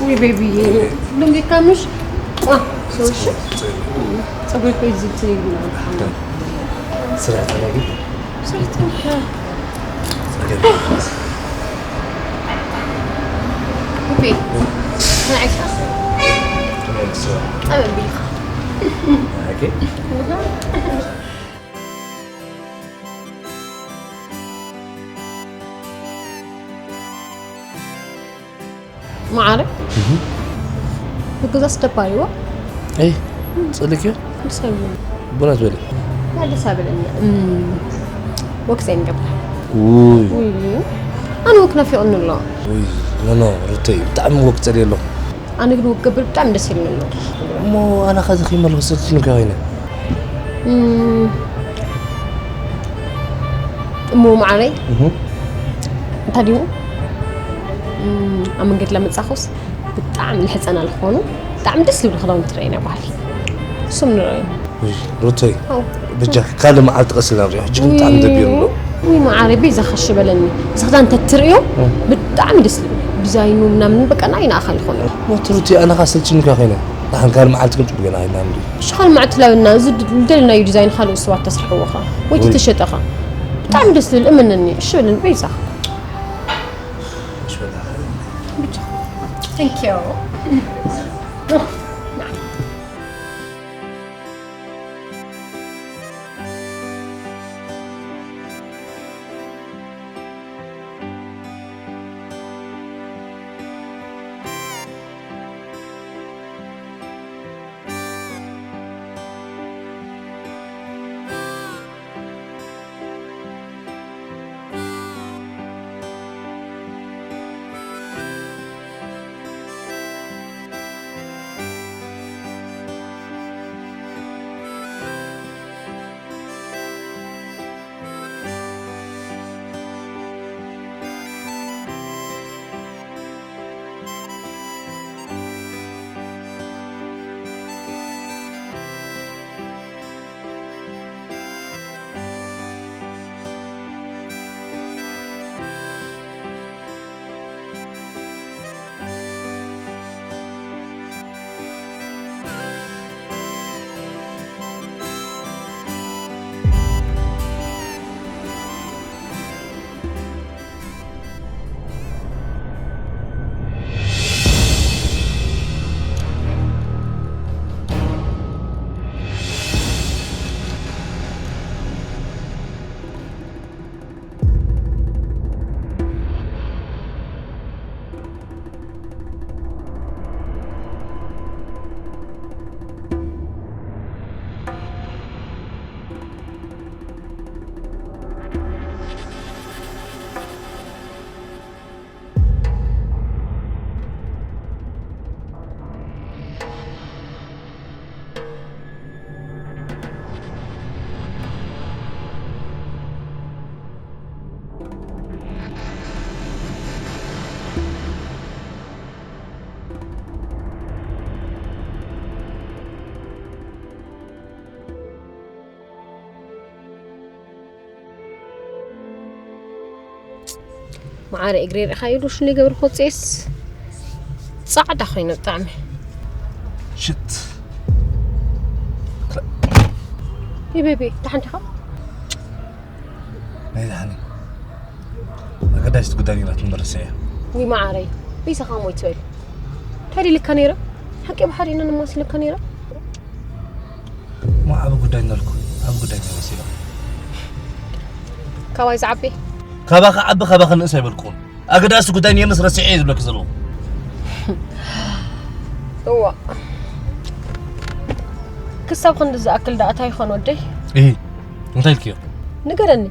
ውይ ቤቢዬ፣ ደንጊካ ምሽ? ዋ፣ ሰው እሺ? ጸጉሪ እኮ ይዝት ይብላል። ስራሕ ተናጊ? ስራሕ ተናጊ። ኦኬ። ንዓይካ። ኣበቢልካ። ኦኬ። መዓረ፣ እህ። ብገዛስ ደባሪዎ? ኣይ፣ ጸሊክዮ? ደስ ኣይብለኒ። ቡና ትበሊ? ያ ደስ ኣይብለኒ። እም፣ ወክ ዘይንገብር። ውይ። ውይ። ኣነ ወክ ናፊቕኒ ኣሎ። ውይ፣ ኖ፣ ኖ፣ ሩተይ፣ ብጣዕሚ ወክ ጸልየ ኣለኹ። ኣነ ግን ወክ ገብር ብጣዕሚ ደስ ይብለኒ ኣሎ። እሞ ኣነ ኸዚ ኺመልኩ ስልኪ ንካ ኮይነ። እም፣ እሞ መዓረይ፣ እህ። እንታይ ድዩ? እም፣ ኣብ መንገዲ ለመጻኹስ ብጣዕሚ ንሕጸና ዝኾኑ ብጣዕሚ ደስ ዝብሉ ክዳውንቲ ትረኣይና ባህሊ። እሱም ንረኣዩ። ውይ፣ ሩተይ፣ ኣው። በጃ ካልእ መዓልቲ ቀሲልና ንሪኦ። ሕጂ ግን ብጣዕሚ ደቢሩ ኣሎ። ውይ፣ መዓረይ፣ በይዛ ኸሽ በለኒ። እዚ ክዳን እንተትርእዮ እም። ብጣዕሚ ደስ ዝብል። ዲዛይኑ ምናምን በቃ ናይ ንኣኻ ዝኾነ። ሞት ሩተይ፣ ኣነ ኸኣ ሰልችኒ እኳ ኮይነ። ንሓን ካልእ መዓልቲ ግን ጽቡቕ ገና ኣይና ንሪኦ። እሺ፣ ካልእ መዓልቲ ላብና፣ እዚ ድ-፣ ዝደለናዮ ዲዛይን ካልኦት ሰባት ተስርሕዎ ኸኣ። ወይ ውይ። ተሸጠ ኸኣ። ብጣዕሚ ደስ ዝብል፣ እመነኒ። እሺ በለኒ፣ በይዛ። እሺ በቃ። Thank you. መዓረ እግረይ ርኢኻዮ ዶ ሽሉ ይገብር ክወፅኤስ ፃዕዳ ኮይነ ብጣዕሚ። ሽት። ይቤቤ፣ ደሓን ዲኻ? ናይ ደሓን። ኣገዳሲት ጉዳይ ነይራትኒ መረሰ እያ። ውይ መዓረይ፣ በይዛኻ ሞይ ትበል። እንታይ ኢልካ ነይረ? ሓቂ ብሓሪና ንማሲልካ ነይረ? እሞ ዓቢ ጉዳይ እናልኩ፣ ዓቢ ጉዳይ ተመሲሉ። ካባይ ዝዓቢ? ካባኻ ዓቢ፣ ካባኻ ንእስ ኣይበልኩን። ኣገዳሲ ጉዳይ ነይርንስ ረሲዐ እየ ዝብለኪ ዘለኹ። እዋ። ክሳብ ክንዲ ዝኣክል ደኣ እንታይ ይኾን ወደይ? እሂ፣ እንታይ ኢልክዮ? ንገረኒ።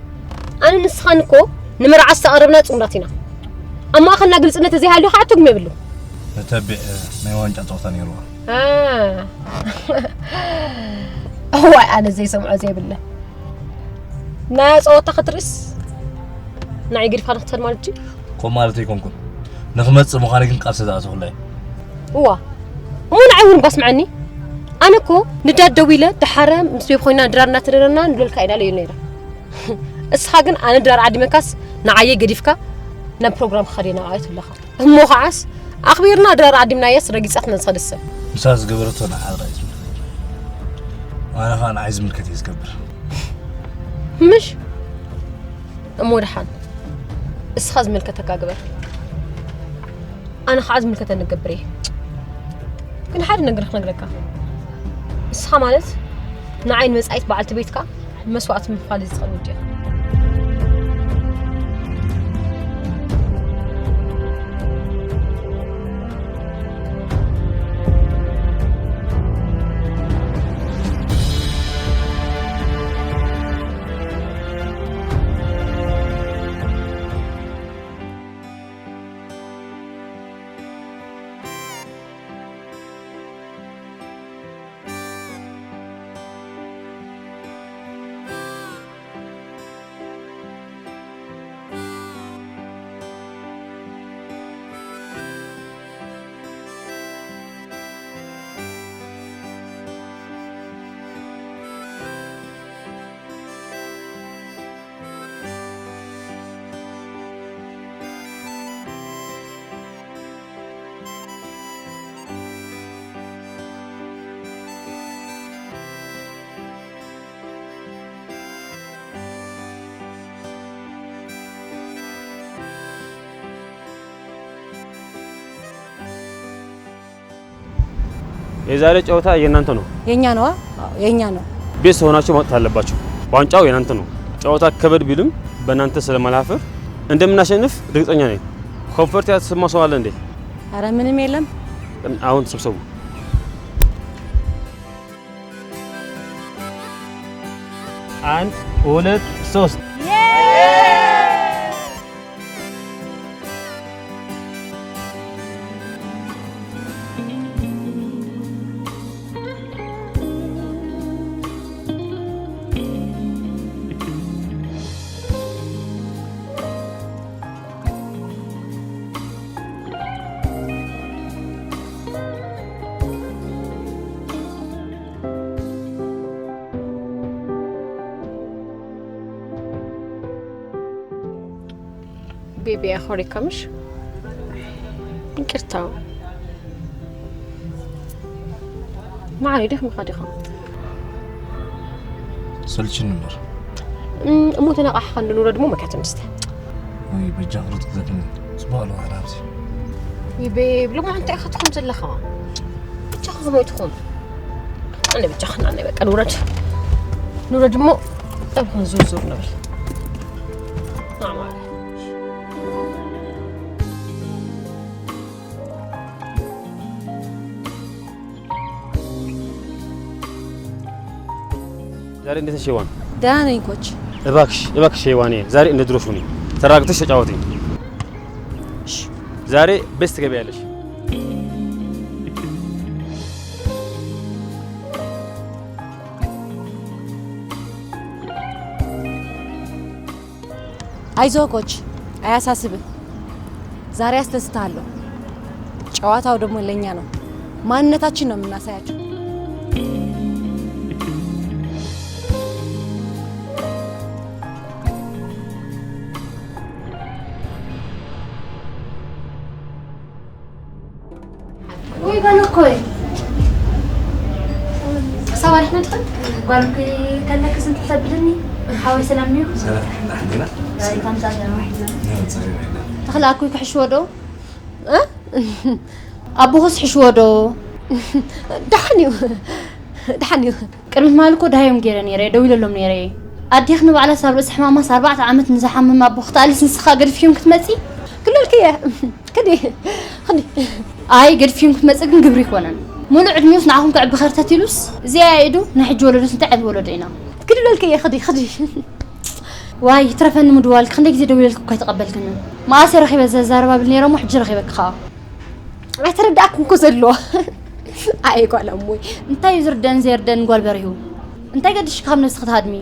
ኣነ ንስኻን እኮ ንመርዓ ዝተቐረብና ጽምዳት ኢና። ኣብ ማእኸልና ግልጽነት ተዘይሃልዩ ከዓ ትርጉም የብሉ። ነተቢዕ ናይ ዋንጫ ጸወታ ነይርዋ። አ። እዋይ፣ ኣነ ዘይሰምዖ ዘይብለ። ናይ ጸወታ ክትርእስ ንዓይ ገዲፍካ ንክትኸድ ማለት ድዩ? ከምኡ ማለት ኣይኮንኩን። ንክመጽእ ምዃነይ ግን ቃል ስለ ዝኣተኹላ እየ። እዋ። እሞ ንዓይ እውን እባ ስምዓኒ። ኣነ እኮ ንዳድ ደዊለ ደሓረ ምስ ቤብ ኮይና ድራር እናተደረና ንብለልካ ኢና ኢለዮ ነይረ። እስኻ ግን ኣነ ድራር ዓዲመካስ ንዓየ ገዲፍካ ናብ ፕሮግራም ክኸድ እየ ናብኣ ትብለኻ። እሞ ኸዓስ ኣኽቢርና ድራር ዓዲምናየስ ረጊጻትና ዝኸደ ሰብ። ንሳ ዝገበረቶ ንዓኣ ጥራይ እዩ ዝምልከት። ኣነ ኸኣ ንዓይ ዝምልከት እየ ዝገብር። ምሽ? እሞ ደሓን። እስኻ ዝምልከተካ ግበር። ኣነ ኸዓ ዝምልከተኒ ክገብር እየ። ግን ሓደ ነገር ክነግረካ። እስኻ ማለት ንዓይ ንመጻኢት በዓልቲ ቤትካ መስዋእቲ ምኽፋል እዩ ዝኽእል ውዴ። የዛሬ ጨዋታ የእናንተ ነው። የኛ ነዋ። አዎ፣ የኛ ነው። ቤስት ሆናችሁ መውጣት አለባችሁ። ዋንጫው የእናንተ ነው። ጨዋታ ከበድ ቢልም በእናንተ ስለማላፍር እንደምናሸንፍ እርግጠኛ ነኝ። ኮንፈርት ያልተሰማ ሰው አለ እንዴ? አረ ምንም የለም። አሁን ተሰብሰቡ። አንድ፣ ሁለት፣ ሶስት። ቤቢ ኣኾሪካ ምሽ? ይቅርታ። መዓረይ ደኺምካ ዲኻ? ሰልችኒ እምበር። እም፣ እሞ ተነቃሕኻ እንዶ ንውረድ እሞ መካተ ንስተ። ወይ በጃ ክርጥ ክዘግኒ። ጽቡቅ ኣለዋ ናብዚ። ይቤ ብሎ ማለት እንታይ ኢኻ ትኾን ዘለኻ? ብቻ ከመይ ትኾን? ኣነ ብቻ ክና ናይ በቃ ንውረድ። ንውረድ እሞ ጠብኹን ዙር ዙር ንብል። ዛሬ እንዴት ነሽ ሄዋን? ደህና ነኝ ኮች። እባክሽ፣ እባክሽ ሄዋኔ፣ ዛሬ እንደ ድሮሽ ሁኚ። ተረጋግተሽ ተጫወቲ። እሺ። ዛሬ ቤስት ትገቢያለሽ። አይዞህ ኮች፣ አያሳስብህ። ዛሬ አስደስታለሁ። ጨዋታው ደግሞ ለኛ ነው። ማንነታችን ነው የምናሳያቸው። ወይ ጋል እኮ እየ። ክሳብ ኣሪሕና ትኽእል? ጓል እኮ ከለክ ስንት ተብልኒ። ሓወይ ሰላም እዩ? ሰላም፣ ደሓን ዲና? ዛሬ ከምዛ ዘርማሒና። ተኽለ ኣኩይ ክሕሽዎ ዶ? እ? ኣቦኹስ ሕሽዎ ዶ? ደሓን እዩ። ደሓን እዩ። ቅድሚ ትማሊ እኮ ደሃዮም ገይረ ነይረ፣ ደዊለሎም ነይረ። ኣዴኽ ንባዕላስ ኣብ ርእሲ ሕማማስ ኣርባዕተ ዓመት ንዝሓምም ኣቦ ክትኣልስ ንስኻ ገድፍዮም ክትመጺ? ክልልክየ። ክዲ፣ ክዲ። ኣይ፣ ገድፍዮም ክትመጽእ ግን ግብሪ ይኮነን። ሙሉእ ዕድሚኡስ ንዓኹም ከዕቢ ከርተት ኢሉስ፣ እዚኣ ኢዱ ናይ ሕጂ ወለዶስ እንታይ ዓይነት ወለዶ ኢና? ክዲ በልክየ፣ ክዲ፣ ክዲ። ዋይ፣ ይትረፈኒ ምድዋል፣ ክንደይ ግዜ ደዊለልኪ እኳ ኣይተቐበልክንን። መኣስ ረኺበ ዘዛረባ ብል ነይረ እሞ ሕጂ ረኺበኪ ኸኣ። ኣይተረዳእኩን እኮ ዘሎ። ኣይ ጓል ኣሞይ። እንታይ እዩ ዝርደን ዘይርደን ጓል በሪሁ? እንታይ ገድሽ ካብ ነብስኺ ትሃድሚ?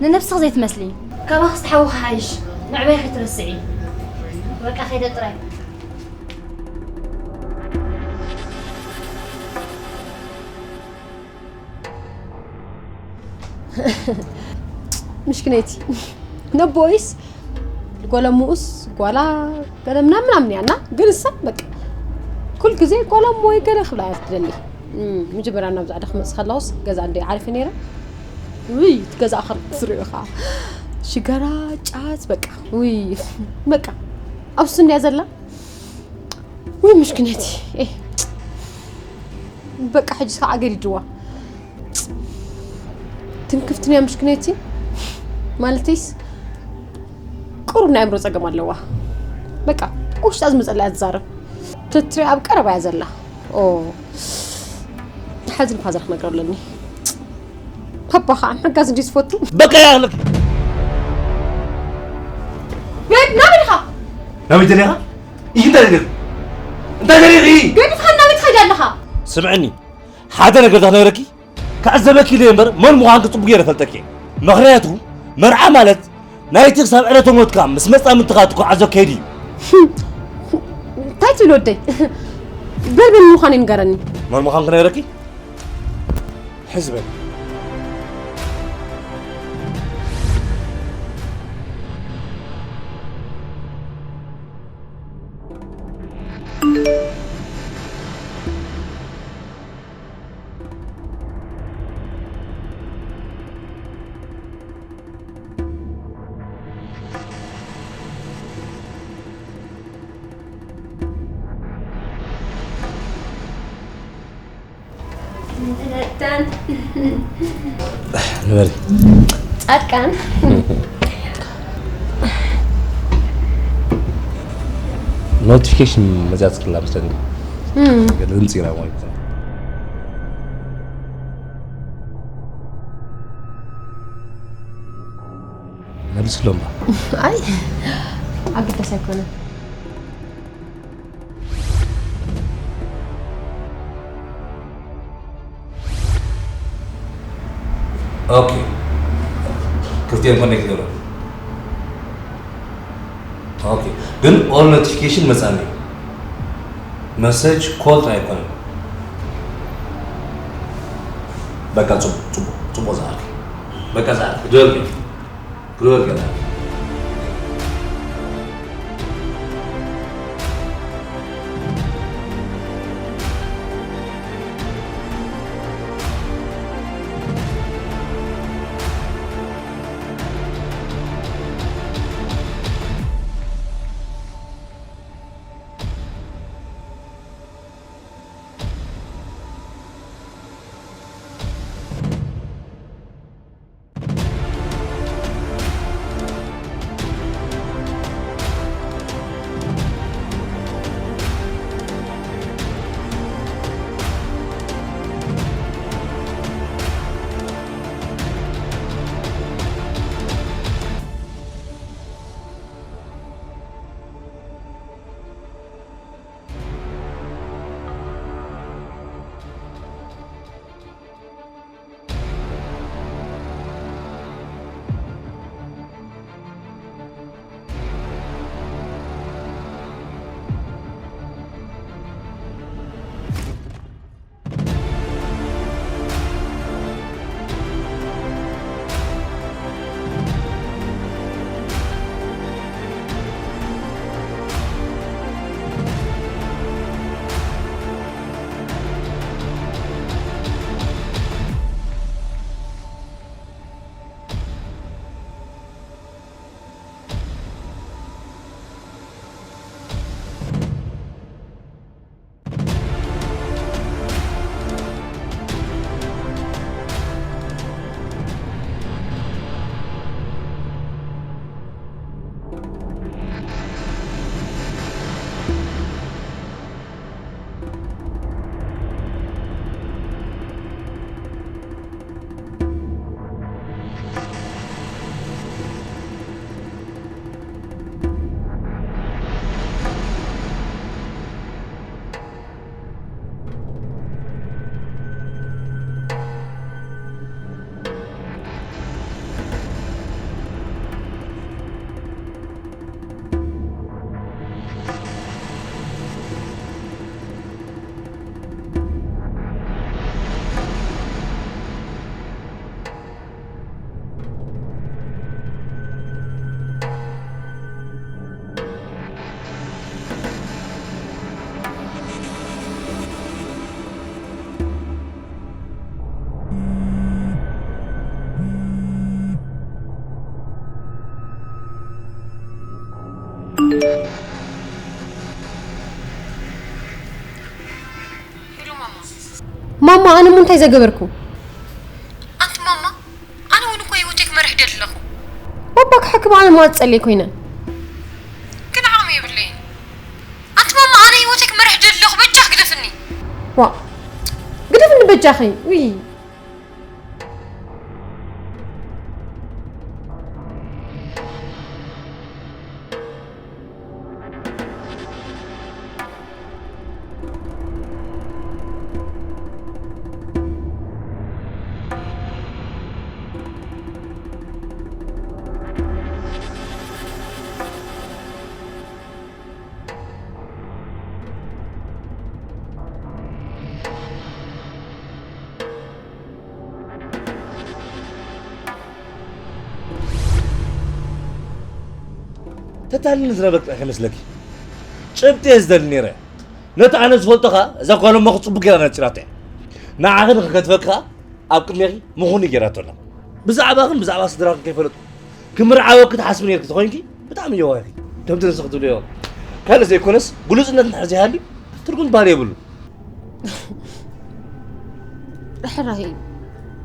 ንነብስኺ ዘይትመስሊ። ካባኽስ ተሓዊ ክሓይሽ። መዕበይ ከይትረስዒ። በቃ ከይደ ጥራይ። ምሽክነይቲ። ነቦይስ ጓል ኣሙኡስ ጓላ ገለ ምናምን ምናምን እያ እና ግን እሳ በቃ ኩሉ ግዜ ጓሎም ወይ ገለ ክብላ እያ ትደሊ። እም፣ መጀመርያ ናብዛ ዓዲ ክመጽእ ከለኹስ ገዛ እንደ ዓሪፈ ነይረ። ውይ፣ እቲ ገዛ ኣኸር ትሪኦ ኢኻ። ሽገራ፣ ጫት፣ በቃ፣ ውይ፣ በቃ፣ ኣብ ሱስ እንድያ ዘላ። ውይ፣ ምሽክነቲ። ኤ፣ በቃ፣ ሕጂስ ከዓ ገዲድዋ። ትንክፍትን እያ ምሽክነቲ። ማለተይስ፣ ቁሩብ ናይ ኣእምሮ ጸገም ኣለዋ። በቃ፣ ውሽጣ ዝመጸላ እያ ትዛረብ። ተትሪኣ ኣብ ቀረባ እያ ዘላ። ኦ፣ ሓዚ ንፋዘር ክነግሮ ኣለኒ። ፓፓ ከዓ ምሕጋዝ እንዲ ዝፈቱ። በቃ እያ ኣለኪ። ቤት ናበይ ኢኻ? ናበይ ደሊኻ? ኢኪ እንታይ ደሊኺ? እንታይ ደሊኺ? ገዲፍካ ናበይ ትኸይድ ኣለኻ? ስምዕኒ፣ ሓደ ነገር ዳነገረኪ ክዕዘበኪ ኢለ እምበር መን ምዃንኪ ጽቡቕ ገይረ እፈልጠኪ እየ። ምኽንያቱ መርዓ ማለት ናይቲ ክሳብ ዕለተ ሞትካ ምስ መጻምድትኻ ትጓዓዞ ከይዲ እዩ። እንታይ ትብል ወደይ? በል መን ምዃነይ ንገረኒ። መን ምዃንኪ ነግረኪ? ሕዚ በል። ንበሪ። ጻድቃን። ኖቲፊኬሽን መዚኣ ጽላ መስለኒ። እም። ገለ ድምጺ ኢና ማለት ነው። መልስሎም። ኣይ፣ ኣገዳሲ ኣይኮነን። ኦኬ። ክልቲኦም ኮኔክት ገይሮም። ኦኬ። ግን ኦል ኖቲፊኬሽን መጻኒ። መሰጅ ኮል ኣይኮነን። በቃ ጽቡቅ፣ ጽቡቅ፣ ጽቡቅ ዝኣርኪ። በቃ ዝኣርኪ። ድወልኪ። ክልወል ገና። ኣነ ሞ እንታይ ዘገበርኩ? ኣንቲ ማማ፣ ኣነ እውን እኮ ህይወተይ ክመርሕ ደሊ ኣለኹ። ባባ ክሕክም ኣነ ማ ዝጸልየ ኮይነ? ግን ዓቕሚ የብለይን። ኣንቲ ማማ፣ ኣነ ህይወተይ ክመርሕ ደሊ ኣለኹ። በጃኽ ግደፍኒ። ዋ፣ ግደፍኒ በጃኺ። ውይ። ተታልኒ ዝነበርክ ጥራሕ ይመስለኪ? ጭብጢ እየ ዝደሊ ነይረ። ነቲ ኣነ ዝፈልጦ ኸኣ እዛ ጓል እሞኺ ጽቡቕ ጌራ ነጺራቶ እያ። ንዓኺ ንኽገድፈኪ ኸኣ ኣብ ቅድሜኺ ምኹኒ ጌራቶ ኣላ። ብዛዕባኽን ብዛዕባ ስድራኽን ከይፈለጥኩ ክምርዓወኪ ትሓስቢ ነይርኪ ተኾይንኪ ብጣዕሚ የዋህ ኢኺ። ከምቲ ንስኺ ትብልዮ ካልእ ዘይኮነስ ግሉጽነት እንድሕር ዘይሃልዩ ትርጉም ባል የብሉን። ርሕራሄ እዩ።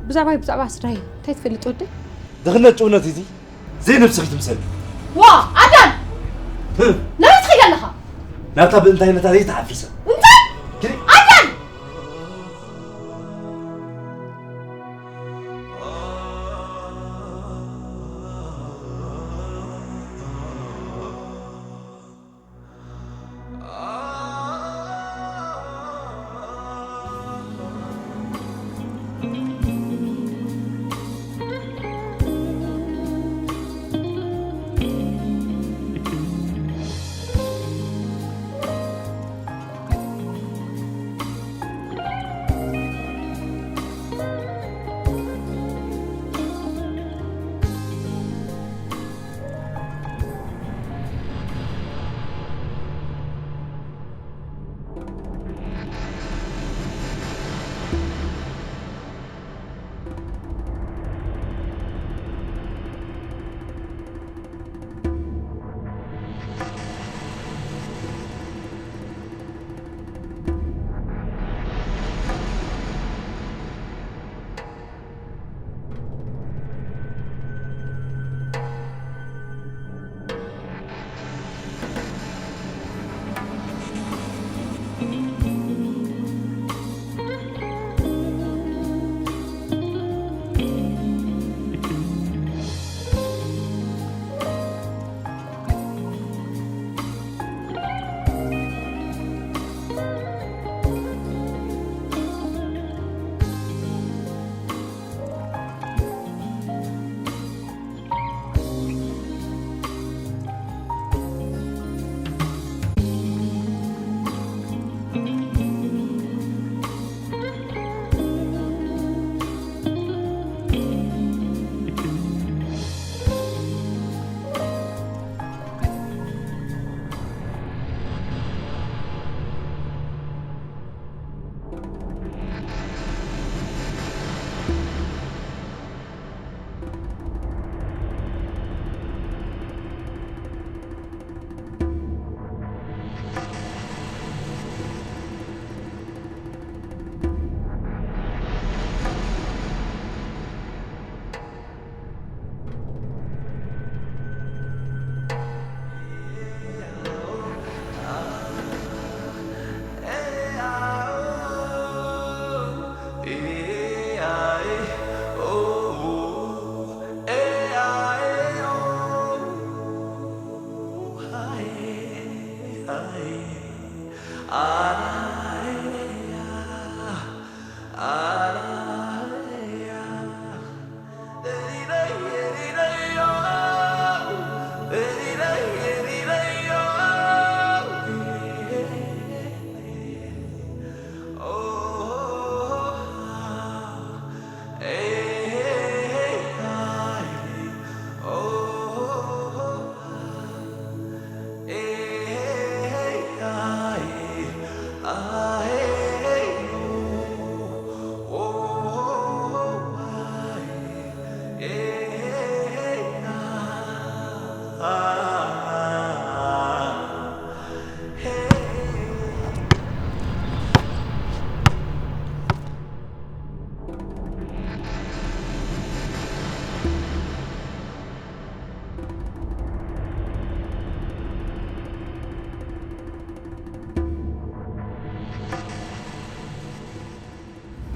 ብዛዕባይ ብዛዕባ ስድራይ እንታይ ትፈልጥ ወደይ? ድኽነት ጭውነት እቲ ዘይነብስኺ ትምሰል። ዋ ኣዳም! ህም! ናበይ ትኸይድ ኣለኻ? ናብታ ብእንታይነታ ዘይተሓፍሰ እንታይ? ክሪ- ኣዳም!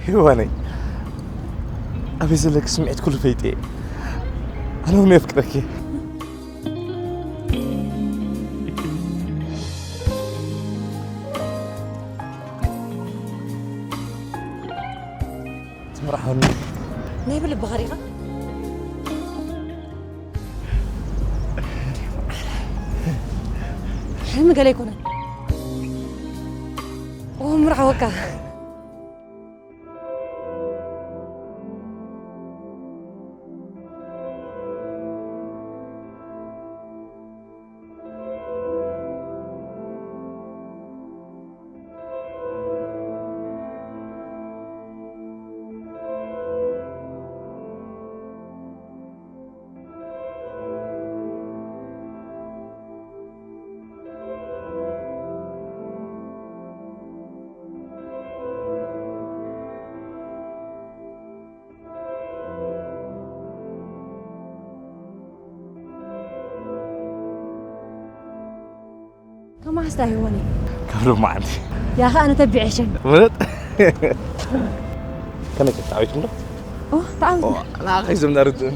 ሄዋነይ፣ ኣበይ ዘለኪ ስምዒት ኩሉ ፈይጠ እየ። ኣነ እውን የፍቅረኪ። ትምርዓወኒ። ናይ ብልብኻ ዲኻ? ሕልሚ ገለ ኣይኮነን። ኦ፣ ምርዓወካ። ካብ መዓስ ዳ ይሆን? ካብ ሎማዓንቲ። ያ ኸኣ ነተቢዐ ሸን። እውነት? ከመይ ከ ተዓዊትኩም ዶ? ኦ፣ ተዓዊትና። ኦ፣ ንዓኻ እዩ ዘምና ርድእን።